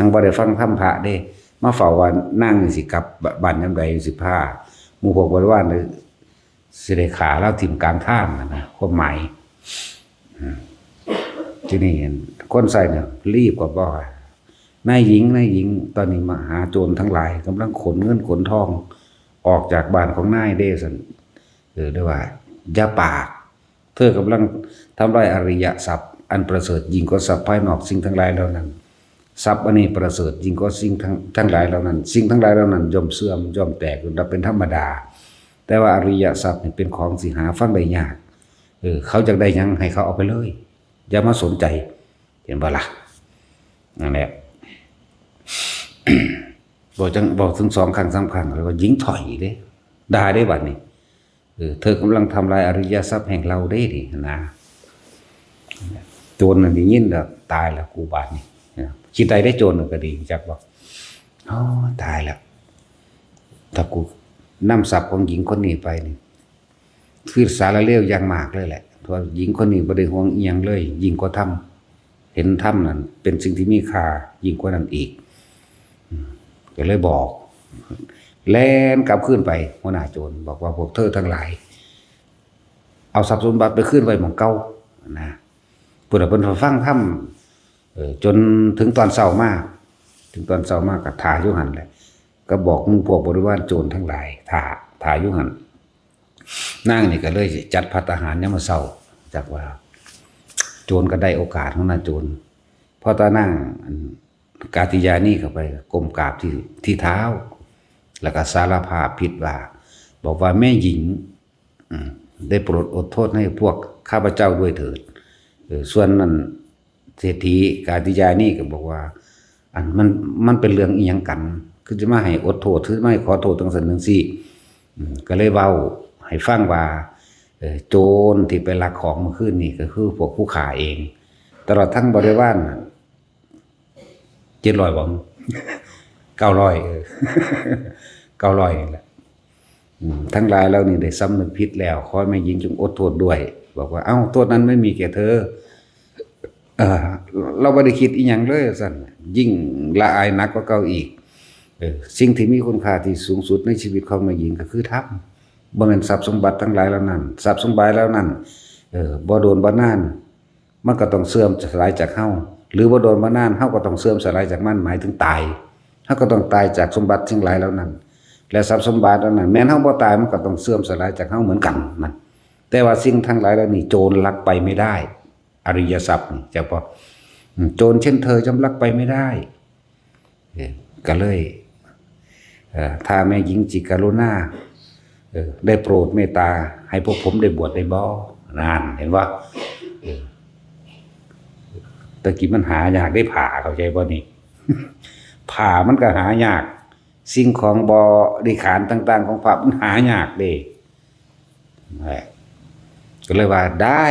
หังบ่ได้ฟังธรรมพระเด้ มาเฝ้าว่านางนี่สิกลับบ้านยามใด สิพาหมู่พวกบริวารหรือสิได้ฆ่าลาวถิ่มกลางทางน่ะนะ ความหมาย อืม ทีนี้คนใช้เนี่ยรีบก็บอกว่า นายหญิง นายหญิง ตอนนี้มหาโจรทั้งหลายกำลังขนเงินขนทองออกจากบ้านของนายเด้ ซั่น เออ ได้ว่า อย่าปาก เธอกำลังทำลายอริยทรัพย์อันประเสริฐยิ่งกว่าทรัพย์ภายนอก สิ่งทั้งหลายเหล่านั้น ทรัพย์อันนี้ประเสริฐยิ่งกว่าสิ่งทั้ง ทั้งหลายเหล่านั้น สิ่งทั้งหลายเหล่านั้นย่อมเสื่อมย่อมแตกอยู่ดับเป็นธรรมดา แต่ว่าอริยทรัพย์นี่เป็นของสิหาฟังได้ยาก เออ เขาอยากได้หยังให้เขาเอาไปเลย อย่ามาสนใจ เห็นบ่ล่ะ นั่นแหละ บอกจัง บอกถึงสองครั้งสามครั้ง แล้วว่าหญิงถอยเด้ ด่าได้บัดนี้ เออ เธอกำลังทำลายอริยทรัพย์แห่งเราเด้นี่นะ โจรนั่นได้ยินแล้ว ตายแล้วกูบาดนี้ นะ คิดได้ได้โจรนั่นก็ดี จักบอก อ๋อ ตายแล้ว ถ้ากูนำทรัพย์ของหญิงคนนี้ไปนี่ คือสารเลวอย่างมากเลยแหละ เพราะหญิงคนนี้บ่ได้ห่วงอิหยังเลย ยิ่งกว่าธรรม เห็นธรรมนั่นเป็นสิ่งที่มีค่ายิ่งกว่านั้นอีก อืม ก็เลยบอก แล่นกลับคืนไป หัวหน้าโจรบอกว่า พวกเธอทั้งหลาย เอาทรัพย์สมบัติไปคืนไว้หม่องเก่า นะ พุ้นน่ะเพิ่นฟังธรรม เออ จนถึงตอนเช้ามา ถึงตอนเช้ามาก็ถ่าอยู่หั่นแหละ ก็บอกหมู่พวกบริวารโจรทั้งหลาย ถ่า ถ่าอยู่หั่น นางนี่ก็เลยจัดภัตตาหารยามมื้อเช้า จักว่า โจรก็ได้โอกาสของนางโจร พอตานาง อัน กาติยานีเข้าไป ก้มกราบที่ ที่เท้า แล้วก็สารภาพผิดว่า บอกว่า แม่หญิง อืม ได้โปรดอดโทษให้พวกข้าพเจ้าด้วยเถิด เออ ส่วนนั้นเศรษฐีกาติยานีก็บอกว่า อันมัน มันเป็นเรื่องอิหยังกัน คือจะมาให้อดโทษ คือมาให้ขอโทษจั่งซั้นจั่งซี้ อืม ก็เลยเว้า ให้ฟังว่า เอ่อ โจรที่ไปลักของเมื่อคืนนี่ก็คือพวกผู้ฆ่าเอง ตลอดทั้งบริวารน่ะ เจ็ดร้อยบ่ เก้าร้อย เออ เก้าร้อย นี่แหละ อืม ทั้งหลายเหล่านี้ได้สำนึกผิดแล้ว ขอแม่หญิงจงอดโทษด้วย บอกว่า เอ้า โทษนั้นไม่มีแก่เธอ เออ เราบ่ได้คิดอีหยังเลย ซั่น ยิ่งละอายหนักกว่าเก่าอีก เออ สิ่งที่มีคุณค่าที่สูงสุดในชีวิตของแม่หญิงก็คือธรรม บ่แม่นทรัพย์สมบัติทั้งหลายเหล่านั้น ทรัพย์สมบัติเหล่านั้น เออ บ่โดนบ่นาน มันก็ต้องเสื่อมสลายจากเฮา หรือบ่โดนบ่นาน เฮาก็ต้องเสื่อมสลายจากมัน หมายถึงตาย เฮาก็ต้องตายจากสมบัติทั้งหลายเหล่านั้น และทรัพย์สมบัติเหล่านั้น แม้นเฮาบ่ตาย มันก็ต้องเสื่อมสลายจากเฮาเหมือนกันนั่น แต่ว่าสิ่งทั้งหลายเหล่านี้โจรลักไปไม่ได้ อริยทรัพย์นี่ เจ้าพ่อ อืม โจรเช่นเธอย่อมลักไปไม่ได้ เออ ก็เลย เอ่อ ถ้าแม่หญิงจิกรุณา เออ ได้โปรดเมตตาให้พวกผมได้บวชได้บ่ นั่น เห็นบ่ เออ ตะกี้มันหายากได้ผ้า เข้าใจบ่นี่ ผ้ามันก็หายาก สิ่งของบริขารต่างๆของพระมันหายากเด้ นั่นแหละ ก็เลยว่าได้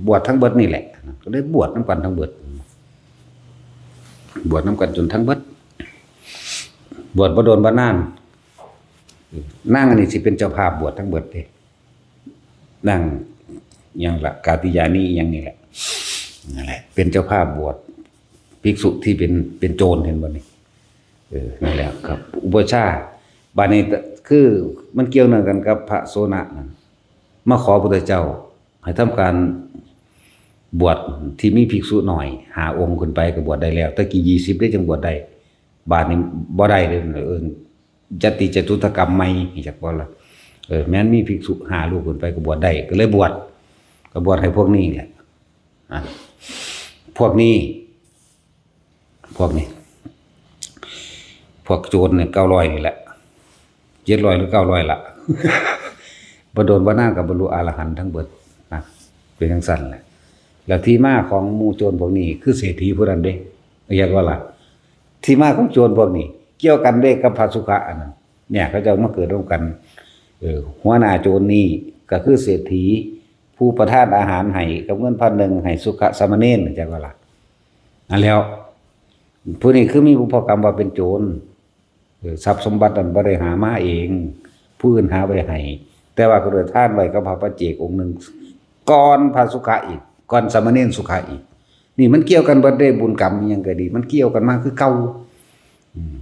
บวชทั้งเบิดนี่แหละ ก็เลยบวชนำกันทั้งเบิด บวชนำกันจนทั้งเบิด บวชบ่โดนบ่นาน นางอันนี้สิเป็นเจ้าภาพบวชทั้งเบิดเด้ นางหยังล่ะ กาติยานีหยังนี่แหละ นั่นแหละ เป็นเจ้าภาพบวชภิกษุที่เป็น เป็นโจร เห็นบ่นี่ เออ นั่นแหละครับ อุปัชฌาย์ บาดนี้คือมันเกี่ยวเนื่องกันกับพระโสณะนั่น มาขอพระพุทธเจ้าให้ทำการบวชที่มีภิกษุน้อยห้าองค์ขึ้นไปก็บวชได้แล้ว แต่กี้ยี่สิบได้จังบวชได้ บาดนี้บ่ได้เลย เออ ยติจตุตถกรรมใหม่ จักบ่ล่ะ เออ แม้นมีภิกษุห้ารูปขึ้นไปก็บวชได้ ก็เลยบวช ก็บวชให้พวกนี้แหละ อ่ะ พวกนี้ พวกนี้ พวกโจรเนี่ย เก้าร้อย นี่แหละ เจ็ดร้อย หรือ เก้าร้อย ละ บ่โดนบ่นานก็บรรลุอรหันต์ทั้งเบิดนะ เป็นจั่งซั้นแหละ แล้วที่มาของหมู่โจรพวกนี้คือเศรษฐีผู้นั้นเด้ เห็นบ่ล่ะ ที่มาของโจรพวกนี้ เกี่ยวกันเด้กับพระสุขะอันนั้น เนี่ย เขาเจ้ามาเกิดร่วมกัน เออ หัวหน้าโจรนี่ก็คือเศรษฐี ผู้ประทานอาหารให้กับเงินพันหนึ่งให้สุขะสามเณร จักบ่ล่ะ นั่นแหล้ว ผู้นี้คือมีบุพกรรมว่าเป็นโจร เออ ทรัพย์สมบัตินั้นบ่ได้หามาเอง ผู้อื่นหาไว้ให้ แต่ว่าก็ได้ทานไว้กับพระปัจเจกองค์หนึ่ง ก่อนพระสุขะอีก ก่อนสามเณรสุขะอีก นี่มันเกี่ยวกันเบิดเด้ บุญกรรมอิหยังก็ดี มันเกี่ยวกันมาคือเก่า อืม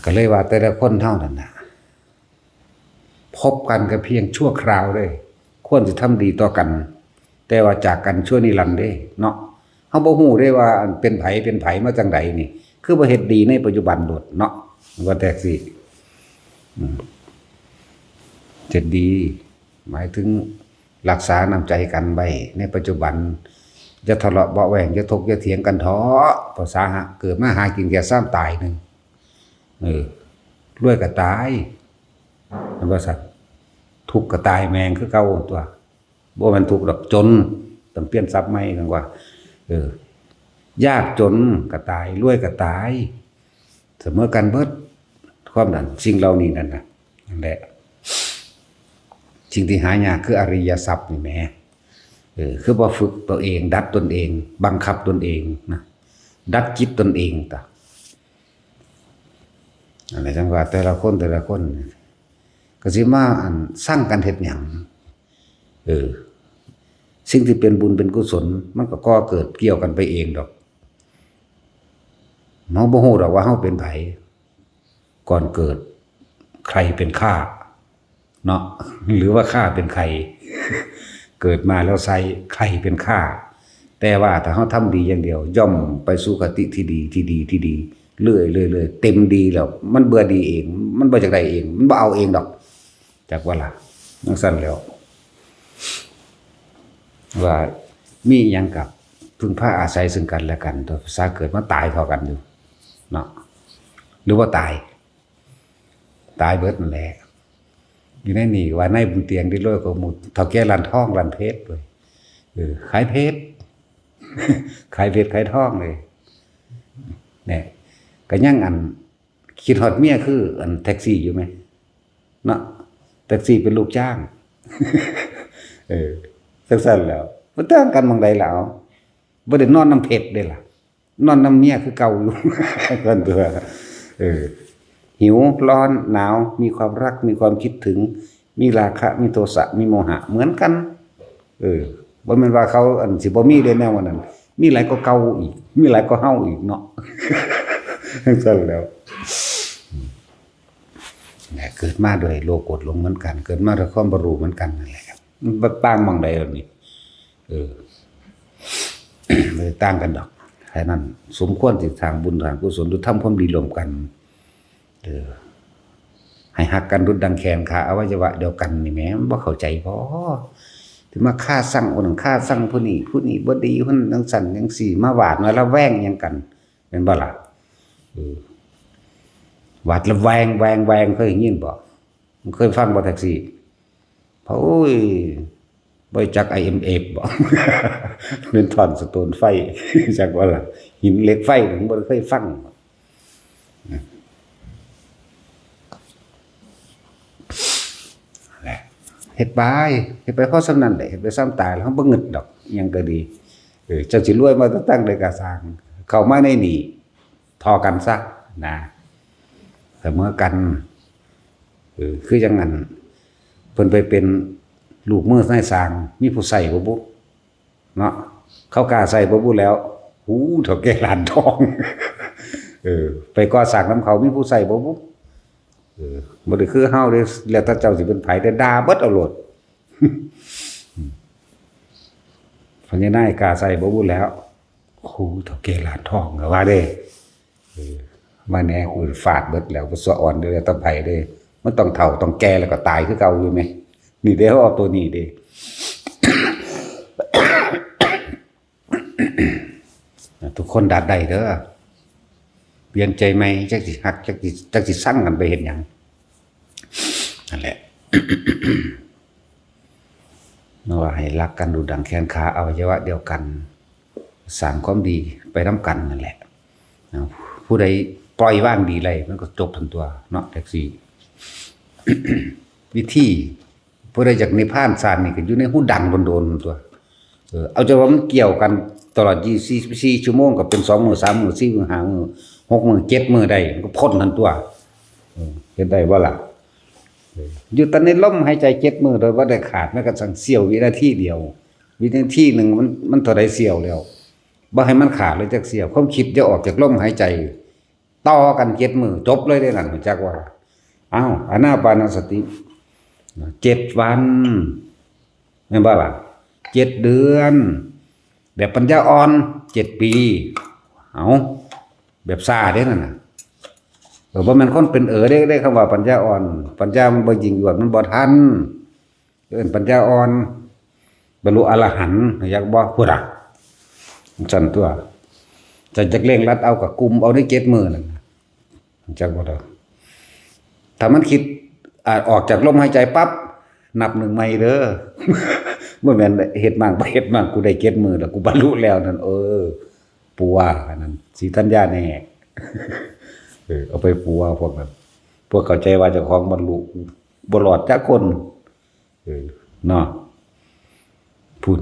ก็เลยว่าแต่ละคนเฮานั่นน่ะ พบกันก็เพียงชั่วคราวเด้ ควรสิทำดีต่อกัน แต่ว่าจากกันชั่วนิรันดร์เด้เนาะ เฮาบ่ฮู้เด้ว่าอันเป็นไผเป็นไผมาจั่งใดนี่ คือบ่เฮ็ดดีในปัจจุบันโลดเนาะ ว่าแต่สิ อืม เฮ็ดดี หมายถึงรักษาน้ำใจกันไว้ในปัจจุบัน อย่าทะเลาะเบาะแว้ง อย่าถกอย่าเถียงกันเถาะ ภาษาหะ เกิดมาหากินแก่ซ้ำตายหนึ่ง เออ รวยก็ตาย มันว่าซั่น ทุกข์ก็ตายแม่งคือเก่าตัว บ่แม่นทุกข์ดอก จน ต้องเปลี่ยนศัพท์ใหม่จั่งว่า เออ ยากจนก็ตาย รวยก็ตาย เสมอกันเบิด ความนั้น สิ่งเหล่านี้นั่นน่ะ นั่นแหละ สิ่งที่หายากคืออริยทรัพย์นี่แหม เออ คือบ่ฝึกตัวเอง ดัดตนเอง บังคับตนเองนะ ดัดจิตตนเองตะ อันนี้จั่งว่าแต่ละคนแต่ละคน ก็สิมาอันซังกันเฮ็ดหยัง เออ สิ่งที่เป็นบุญเป็นกุศล มันก็ก่อเกิดเกี่ยวกันไปเองดอก เฮาบ่ฮู้ดอกว่าเฮาเป็นไผ ก่อนเกิด ใครเป็นข้า เนาะ หรือว่าข้าเป็นใคร เกิดมาแล้วใช้ใครเป็นข้า แต่ว่าถ้าเฮาทำดีอย่างเดียว ย่อมไปสู่คติที่ดี ที่ดี ที่ดี เรื่อยๆๆ เต็มดีแล้ว มันเบื่อดีเอง มันบ่อยากได้เอง มันบ่เอาเองดอก จักว่าล่ะ จั่งซั้นแหล้ว ว่ามีอิหยังก็พึ่งพาอาศัยซึ่งกันและกัน ตัวภาษาเกิดมาตายเท่ากันอยู่ เนาะ หรือว่าตาย ตายเบิดนั่นแหละ อยู่ในนี่ว่าในบนเตียงที่รวยกว่าหมู่ เฒ่าแก่ร้านทองร้านเพชรเว้ย เออ ขายเพชร ขายเพชรขายทองเลย เนี่ย ก็ยังอัน คิดฮอดเมียคืออันแท็กซี่อยู่ไหม เนาะ แท็กซี่เป็นลูกจ้าง เออ จังซั่นแหล้ว มันต่างกันหม่องใดล่ะ เอา บ่ได้นอนนำเพชรเด้ล่ะ นอนนำเมียคือเก่าอยู่ ซั่นตั่ว เออ หิว ร้อน หนาว มีความรัก มีความคิดถึง มีราคะ มีโทสะ มีโมหะ เหมือนกัน เออ บ่แม่นว่าเขา อันสิบ่มีเด้แนวอันนั้น มีหลายกว่าเก่าอีก มีหลายกว่าเฮาอีกเนาะ จังซั่นแหล้ว เนี่ย เกิดมาด้วยโลภโกรธหลงเหมือนกัน เกิดมาด้วยความบ่รู้เหมือนกันนั่นแหละ มันบ่ต่างหม่องใดล่ะนี่ เออ บ่ได้ต่างกันดอก แค่นั้น สมควรสิสร้างบุญสร้างกุศล หรือทำความดีร่วมกัน เออ ให้ฮักกันดุจดังแขนขาอวัยวะเดียวกันนี่แหม มันบ่เข้าใจบ่ สิมาฆ่าซังผู้นั้นฆ่าซังผู้นี้ ผู้นี้บ่ดี ผู้นั้นจังซั่นจังซี่ มาหวาดมาระแวงหยังกัน แม่นบ่ล่ะ เออ หวาดระแวง แวง แวง เคยได้ยินบ่ เคยฟังบ่แท็กซี่ โอ้ย บ่จัก ไอเอ็มเอฟ บ่ เป็นท่อนสโตนไฟ จักว่าล่ะ หินเหล็กไฟ ผมบ่เคยฟัง แหละ เฮ็ดไป เฮ็ดไปพอส่ำนั้นแหละ เฮ็ดไปส่ำตายแล้ว เราบ่งึดดอก อิหยังก็ดี เออ เจ้าสิรวยมาตั้งใดก็ซ่าง เข้ามาในนี่ ท่อกันซะ นะ เสมอกัน เออ คือจั่งนั้น เพิ่นไปเป็นลูกมือนายซ่าง มีผู้ใช้บ่บุ เนาะ เขากล้าใช้บ่บุแล้ว หู เฒ่าแก่ร้านทอง เออ ไปก่อสร้างนำเขา มีผู้ใช้บ่บุ เออ บ่ได้คือเฮาเด้ แล้วแต่เจ้าสิเป็นไผ แต่ด่าเบิดเอาโลด พ่อใหญ่นายกล้าใช้บ่บุแล้ว หู เฒ่าแก่ร้านทองก็ว่าเด้ เออ มาแหน่ กูฟาดเบิดแล้ว บ่สะออนเด้อ แต่ไผเด้ มันต้องเฒ่าต้องแก่แล้วก็ตายคือเก่าอยู่แหม นี่เด้ เอาตัวนี้เด้ ทุกคนดัดได้เด้อ เปลี่ยนใจใหม่ จักสิฮัก จักสิ จักสิซังกันไปเฮ็ดหยัง นั่นแหละ เนาะ ว่าให้รักกันดุจดังแขนขาอวัยวะเดียวกัน สร้างความดีไปนำกันนั่นแหละ นะ ผู้ใดปล่อยวางดีได้ มันก็จบทันตัวเนาะ แท็กซี่ วิธี ผู้ใดอยากนิพพานชาตินี้ก็อยู่ในหูดังโดนๆตัว เออ เอาใจว่ามันเกี่ยวกันตลอดยี่สิบสี่ชั่วโมง ก็เป็นสองมื้อ สามมื้อ สี่มื้อ ห้ามื้อ หกมื้อ เจ็ดมื้อได้ มันก็พ้นทันตัว เออ เฮ็ดได้บ่ล่ะ เออ อยู่แต่ในลมหายใจเจ็ดมื้อโดยบ่ได้ขาดแม้กระทั่งเสี้ยววินาทีเดียว วินาทีหนึ่งมัน มันเท่าใดเสี้ยวแล้ว บ่ให้มันขาดเลยจักเสี้ยว ความคิดอย่าออกจากลมหายใจ ต่อกันเจ็ดมื้อ จบเลยเด้นั่น รู้จักว่า อ้าว อานาปานสติ เจ็ดวัน แม่นบ่ล่ะ เจ็ดเดือน แบบปัญญาอ่อน เจ็ดปี เอา แบบซ่าเด้นั่นน่ะ เออ บ่แม่นคนเป็นเอ๋อเด้ เด้คำว่าปัญญาอ่อน ปัญญามันบ่ยิ่งยวด มันบ่ทัน เอิ้นปัญญาอ่อน บรรลุอรหันต์ อยากบ่พุ้นน่ะ ซั่นตัว จะจักเร่งรัดเอาก็กุมเอาในเจ็ดมื้อนั่นน่ะ จักบ่ดอก ถ้ามันคิด อ่า ออกจากลมหายใจปั๊บ นับหนึ่งใหม่เด้อ บ่แม่นเฮ็ดมั่งบ่เฮ็ดมั่ง กูได้เจ็ดมื้อแล้ว กูบรรลุแล้วนั่น เออ ปัว อันนั้น สิทันยาแน่ เออ เอาไปปัวพวกนั้น พวกเข้าใจว่าเจ้าของบรรลุ บ่รอดจักคน เออ เนาะ พุ้น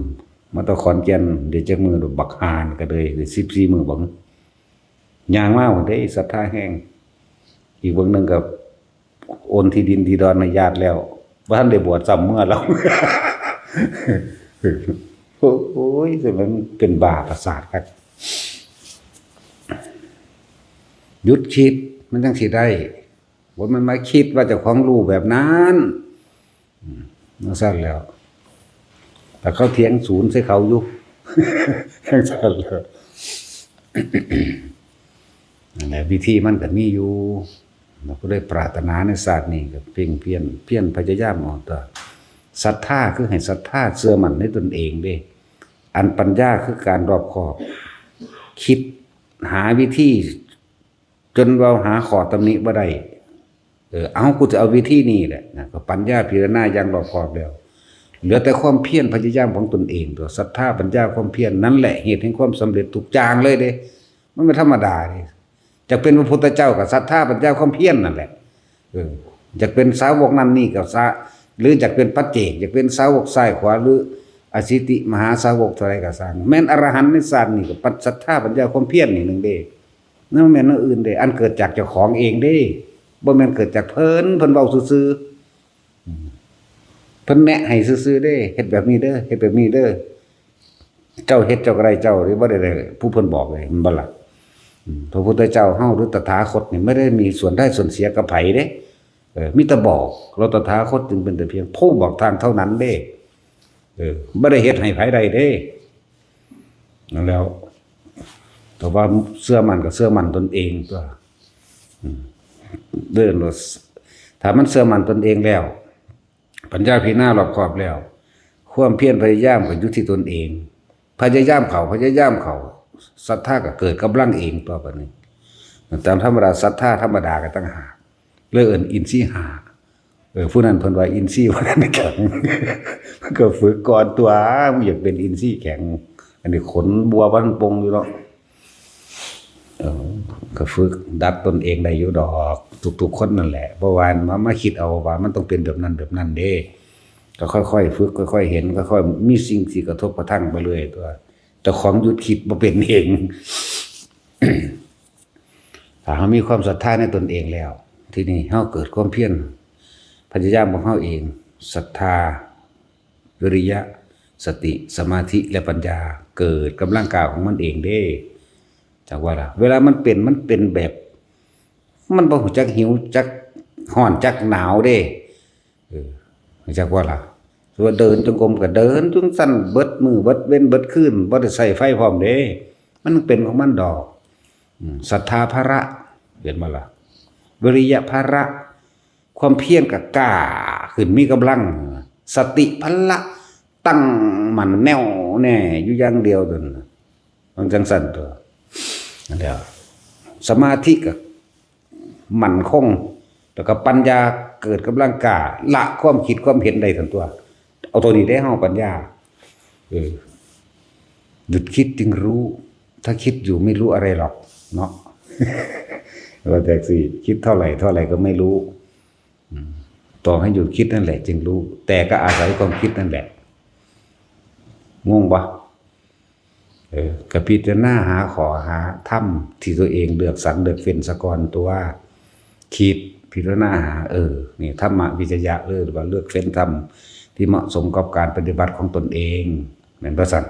มาแต่ขอนแก่น ได้จักมื้อดอก บักห่านั่นก็เลย ได้สิบสี่มื้อบ่ ย่างมาพุ้นเด้ ศรัทธาแฮง อีกเบิ่งหนึ่งก็โอนที่ดินที่ดอนให้ญาติแล้ว บ่ทันได้บวชซ้ำ เมือแล้ว โอ้ย แต่มันเป็นบ้าประสาทคัก หยุดคิด มันจั่งสิได้ บ่แม่นมาคิดว่าเจ้าของรู้แบบนั้น อืม จั่งซั่นแหล้ว แต่เขาเถียงศูนย์ใส่เขาอยู่ จั่งซั่นแหล้ว นั่นแหละ วิธีมันก็มีอยู่ เราก็ได้ปรารถนาในชาตินี้ก็เพียงเพียร เพียรพยายามเอาตัว ศรัทธาคือให้ศรัทธาเชื่อมั่นในตนเองเด้ อันปัญญาคือการรอบคอบ คิดหาวิธี จนเว้าหาข้อตำหนิบ่ได้ เออ เอา กูจะเอาวิธีนี้แหละนะ ก็ปัญญาพิจารณาอย่างรอบคอบแล้ว เหลือแต่ความเพียรพยายามของตนเอง ตัวศรัทธาปัญญาความเพียรนั่นแหละ เหตุแห่งความสำเร็จทุกอย่างเลยเด้ มันบ่ธรรมดาเด้ จักเป็นพระพุทธเจ้าก็ศรัทธาปัญญาความเพียรนั่นแหละ เออ อยากเป็นสาวกนั่นนี่ก็ซะ หรืออยากเป็นปัจเจก อยากเป็นสาวกซ้ายขวา หรืออสิติมหาสาวกเท่าไรก็ซ่าง แม่นอรหันต์ในชาตินี่ก็ปัจ ศรัทธาปัญญาความเพียรนี่หนึ่งเด้ นั่นแม่นอันอื่นเด้ อันเกิดจากเจ้าของเองเด้ บ่แม่นเกิดจากเพิ่น เพิ่นเว้าซื่อๆ อืม เพิ่นแนะให้ซื่อๆเด้ เฮ็ดแบบนี้เด้อ เฮ็ดแบบนี้เด้อ เจ้าเฮ็ดเจ้าก็ได้เจ้าเด้ บ่ได้ได้ผู้เพิ่นบอกเลย แม่นบ่ล่ะ อืม พระพุทธเจ้าเฮาหรือตถาคตนี่ไม่ได้มีส่วนได้ส่วนเสียกับไผเด้ เออ มีแต่บอก เราตถาคตจึงเป็นแต่เพียงผู้บอกทางเท่านั้นเด้ เออ บ่ได้เฮ็ดให้ไผได้เด้ นั่นแล้ว แต่ว่าเชื่อมั่นก็เชื่อมั่นตนเองตัว อืม เดินรถ ถ้ามันเชื่อมั่นตนเองแล้ว ปัญญาพิจารณารอบคอบแล้ว ความเพียรพยายามก็อยู่ที่ตนเอง พยายามเข้า พยายามเข้า ศรัทธาก็เกิดกำลังเองต่อไปนี้ ตามธรรมดา ศรัทธาธรรมดาก็ต่างหาก เลยเอิ้นอินทรีย์ห้า เออ ผู้นั้นเพิ่นว่าอินทรีย์บ่ทันแข็ง มันก็ฝึกก่อนตัว มึงอยากเป็นอินทรีย์แข็ง อันนี้ขนบัวพันปงอยู่เนาะ เออ ก็ฝึกดัดตนเองได้อยู่ดอก ทุกๆคนนั่นแหละ บ่ว่ามา มาคิดเอาว่ามันต้องเป็นแบบนั้นแบบนั้นเด้ ก็ค่อยๆฝึก ค่อยๆเห็น ค่อยๆมีสิ่งที่กระทบกระทั่งไปเรื่อยตัว เจ้าของหยุดคิดบ่เป็นเอง ถ้าเรามีความศรัทธาในตนเองแล้ว ทีนี้เราเกิดความเพียร พยายามของเราเอง ศรัทธา วิริยะ สติ สมาธิ และปัญญา เกิดกำลังกล้าของมันเองเด้ จักว่าล่ะ เวลามันเป็น มันเป็นแบบ มันบ่รู้จักหิว จักร้อน จักหนาวเด้ เออ จักว่าล่ะ ว่าเดินจงกรมก็เดินจั่งซั้นเบิดมื้อเบิดเว็นเบิดคืน บ่ได้ใช้ไฟพร้อมเด้ มันเป็นของมันดอก อืม ศรัทธาพละ เห็นบ่ล่ะ วิริยะพละ ความเพียรก็กล้าขึ้นมีกำลัง สติพละ ตั้งมั่นแน่วแน่อยู่อย่างเดียวนั่นน่ะ มันจั่งซั้นตัว นั่นแหละ สมาธิก็มั่นคง แล้วก็ปัญญาเกิดกำลังกล้า ละความคิดความเห็นได้ทันตัว เอาตัวนี้ได้เฮาปัญญา เออ หยุดคิดจึงรู้ ถ้าคิดอยู่ไม่รู้อะไรหรอก เนาะ ว่าแต่สิคิดเท่าไหร่เท่าไหร่ก็ไม่รู้ อืม ต่อให้หยุดคิดนั่นแหละจึงรู้ แต่ก็อาศัยความคิดนั่นแหละ งงปะ เออ ก็พิจารณาหาข้อหาธรรมที่ตัวเองเลือกสรรเลือกเฟ้นซะก่อนตัว คิดพิจารณาหา เออ นี่ธรรมวิจยะ หรือว่าเลือกเฟ้นธรรมที่เหมาะสมกับการปฏิบัติของตนเอง แม่นบ่ซั่น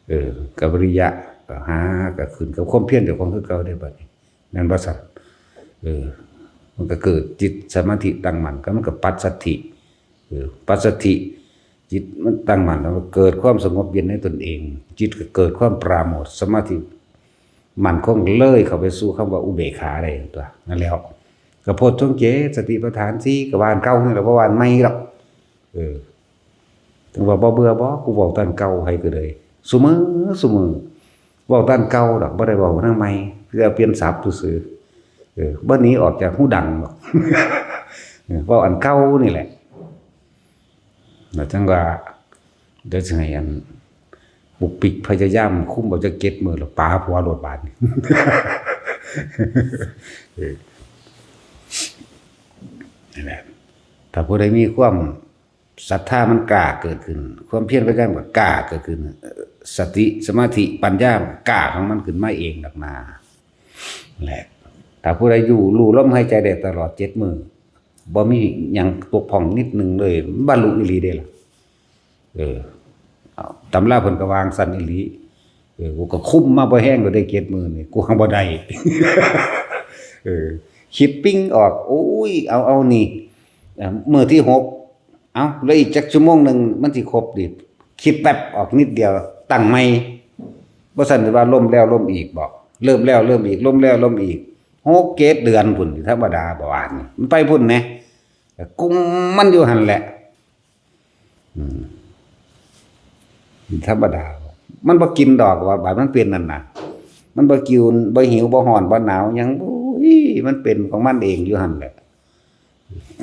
เออ ก็วิริยะ ก็หา ก็ขึ้นกับความเพียรเจ้าของคือเก่าเด้บัดนี้ แม่นบ่ซั่น เออ มันก็เกิดจิตสมาธิตั้งมั่น ก็มันก็ปัสสัทธิ เออ ปัสสัทธิ จิตมันตั้งมั่น แล้วก็เกิดความสงบเย็นในตนเอง จิตก็เกิดความปราโมทย์ สมาธิมั่นคงเลยเข้าไปสู่คำว่าอุเบกขาได้ตัว นั่นแล้ว ก็โพชฌงค์เจ็ด สติปัฏฐานสี่ ก็ว่าอันเก่านี่แหละ บ่ว่าอันใหม่หรอก เออ ถึงว่าบ่เบื่อบ่ กูเว้าแต่อันเก่าให้ก็เลย ซุมื้อ ซุมื้อ เว้าแต่อันเก่าดอก บ่ได้เว้าแนวใหม่ เพื่อเปลี่ยนศัพท์ซื่อๆ เออ บ่หนีออกจากหูดังดอก เออ เว้าอันเก่านี่แหละ แล้วจั่งว่า เดี๋ยวสิให้อัน ปุกปิกพยายามคุมเอาจักเจ็ดมื้อ แล้วปาผัวโลดบาดนี้ เออ นั่นแหละ ถ้าผู้ใดมีความศรัทธามันกล้าเกิดขึ้น ความเพียรพยายามก็กล้าเกิดขึ้น เอ่อ สติ สมาธิ ปัญญามันกล้าของมันขึ้นมาเองดอกนา แหละ ถ้าผู้ใดอยู่รู้ลมหายใจได้ตลอดเจ็ดมื้อ บ่มีหยังตกพร่องนิดหนึ่งเลย บรรลุอีหลีเด้ล่ะ เออ เอา ตำราเพิ่นก็วางซั่นอีหลี เออ กูก็คุมมาบ่แฮงก็ได้เจ็ดมื้อนี่ กูหังบ่ได้ เออ คิดปิ๊งออก โอ้ย เอา เอานี่ อ่า มื้อที่หก เอ้า แล้วอีกจักชั่วโมงหนึ่งมันสิครบดิ คิดแป๊บออกนิดเดียว ตั้งใหม่ บ่ซั่นสิว่าล้มแล้วล้มอีกบ่ เริ่มแล้วเริ่มอีก ล้มแล้วล้มอีก หกเจ็ดเดือนพุ้น ธรรมดาบ่ว่านี่ มันไปพุ้นแหน่ กุมมันอยู่หั่นแหละ อืม ธรรมดา มันบ่กินดอกว่าบาดมันเป็นนั่นน่ะ มันบ่กิน บ่หิว บ่ฮ้อน บ่หนาวหยัง โอ้ย มันเป็นของมันเองอยู่หั่นแหละ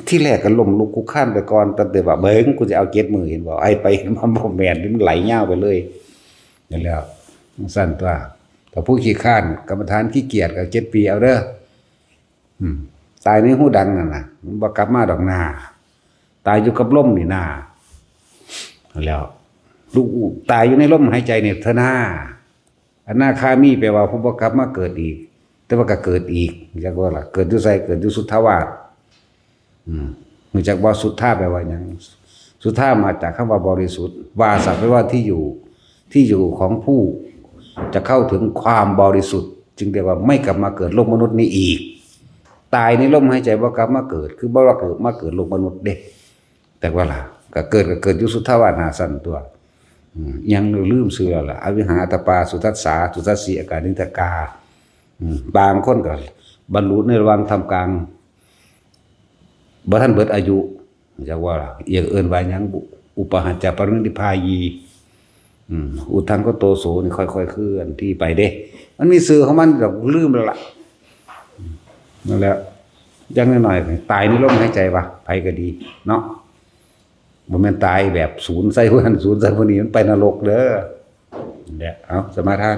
ที่แรกก็ล้มลุกคลุกคลานไปก่อน ตั้งแต่ว่า เบิ่ง กูจะเอาเจ็ดมื้อ เห็นบ่ ไอ้ไปเห็นมา บ่แม่น มันไหลยาวไปเลย นั่นแหละ จั่งซั่นตัว ถ้าผู้ขี้คร้าน กรรมฐานขี้เกียจก็เจ็ดปีเอาเด้อ อืม ตายในหูดังนั่นน่ะ มันบ่กลับมาดอกนา ตายอยู่กับลมนี่นา แล้ว ลูกตายอยู่ในลมหายใจเนี่ยเถอะนา อนาคามีแปลว่าผู้บ่กลับมาเกิดอีก แต่ว่าก็เกิดอีก จักว่าล่ะ เกิดอยู่ไส เกิดอยู่สุทธาวาส อืม รู้จักบ่ สุทธาแปลว่าหยัง สุทธามาจากคำว่าบริสุทธิ์ วาสะแปลว่าที่อยู่ ที่อยู่ของผู้จะเข้าถึงความบริสุทธิ์ จึงเรียกว่าไม่กลับมาเกิดโลกมนุษย์นี้อีก ตายในลมหายใจบ่กลับมาเกิด คือบ่ว่าเกิดมาเกิดโลกมนุษย์เด้ แต่ว่าล่ะ ก็เกิดก็เกิดอยู่สุทธาวาสหาสั้นตัว อืม ยังลืมชื่อแล้วล่ะ อวิหาตปา สุทัสสา สุทัสสี อากานิทกา อืม บางคนก็บรรลุในระหว่างท่ามกลาง บ่ทันเบิดอายุ จักว่าล่ะ เอียงเอิ้นว่าหยังบุ อุปหัจจปรินิพพายี อืม อุทธังคโตโส นี่ค่อยๆเคลื่อนที่ไปเด้ มันมีชื่อของมัน ก็ลืมแล้วล่ะ อืม นั่นแหละ อย่างน้อยๆ ตายในลมหายใจวะ ไผก็ดี เนาะ บ่แม่นตายแบบศูนย์ใส่ผู้นั้นศูนย์ใส่ผู้นี้ มันไปนรกเด้อ นั่นแหละ เอา สมาทาน